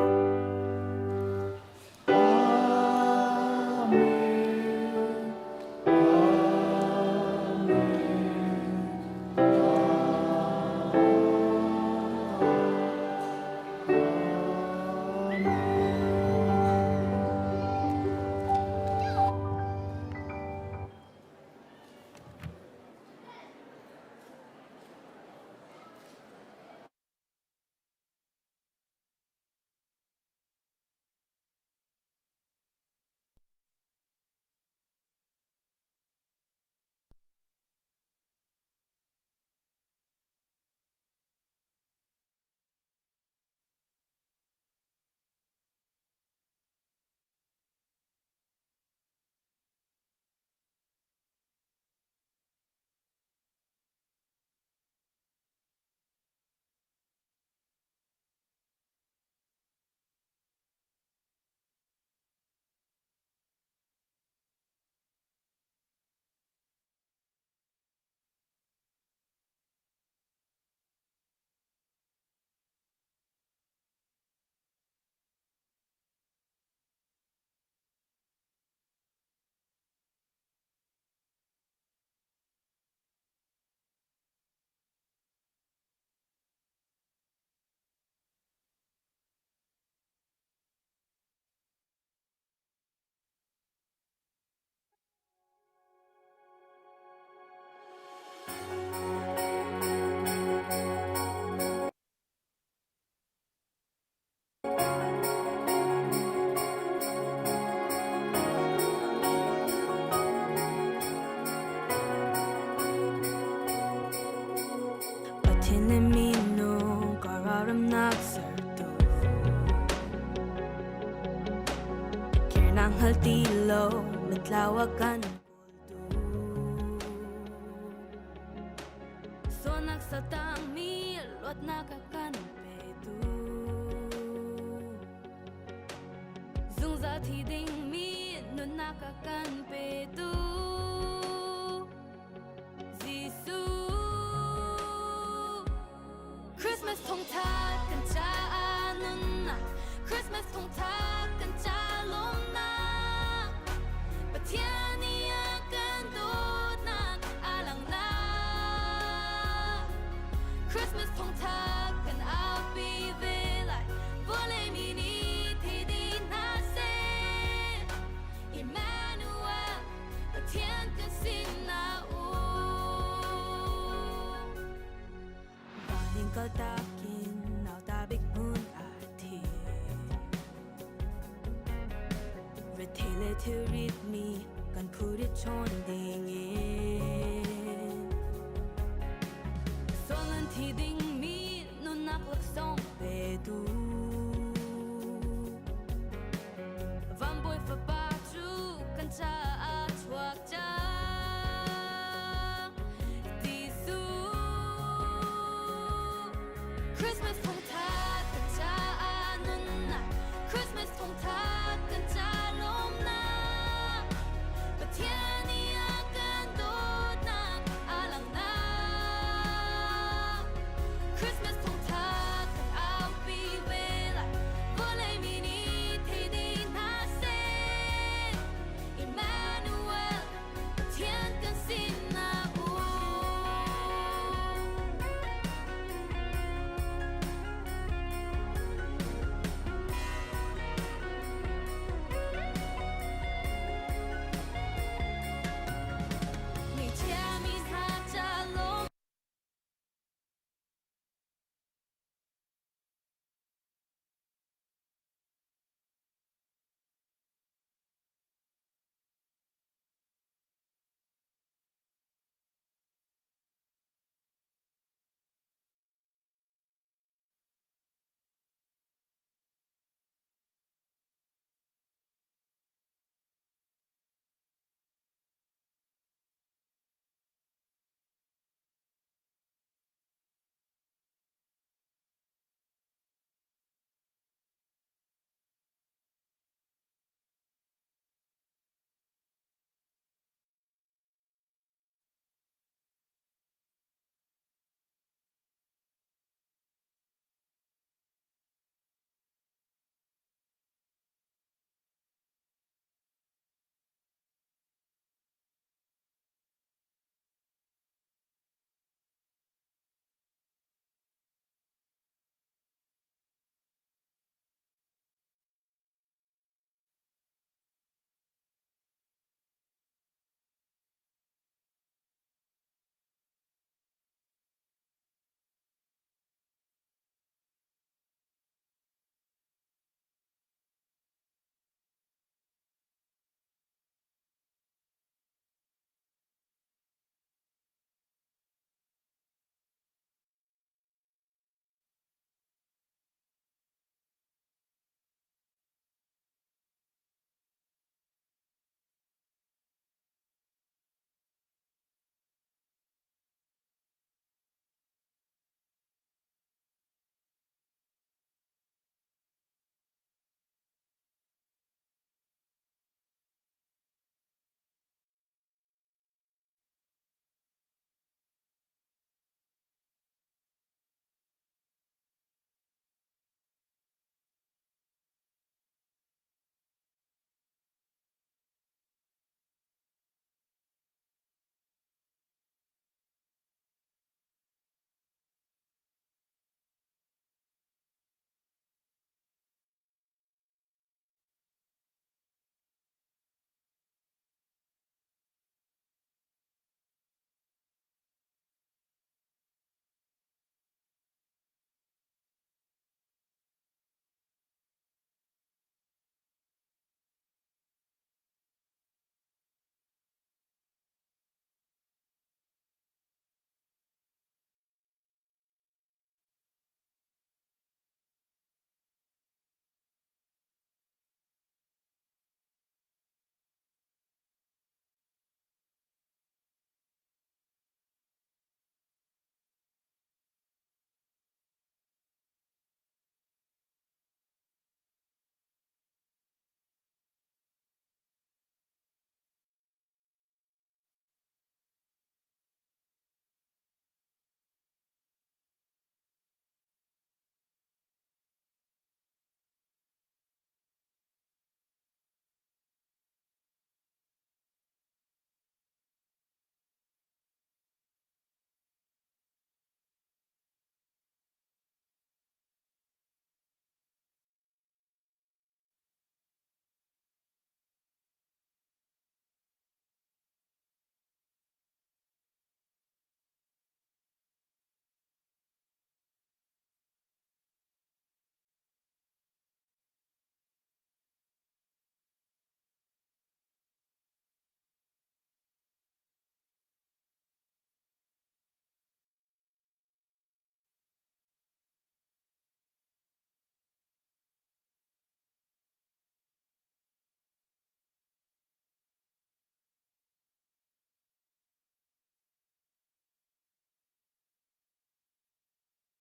Na hngal ti lo mintlau a kan Sualnak satangmi luatnak a kan petu. Zungzal thi dingmi nunnak a kan petu. Jesuh. Christmas thawngtha kan caah nunnak Christmas thawngtha kan ca lawmnak Pathian nih a kan dawtnak a langhnak Christmas thawngtha kan aupi ve lai vawlei mi nih thei dih hna seh Emmanuel Pathian kan sinah um Vanin kaltakin nauta bik hmun a thi. Rethei le thilrit mi kan phurit chawn ding in. Sual an thi ding mi nunnak laksawng petu.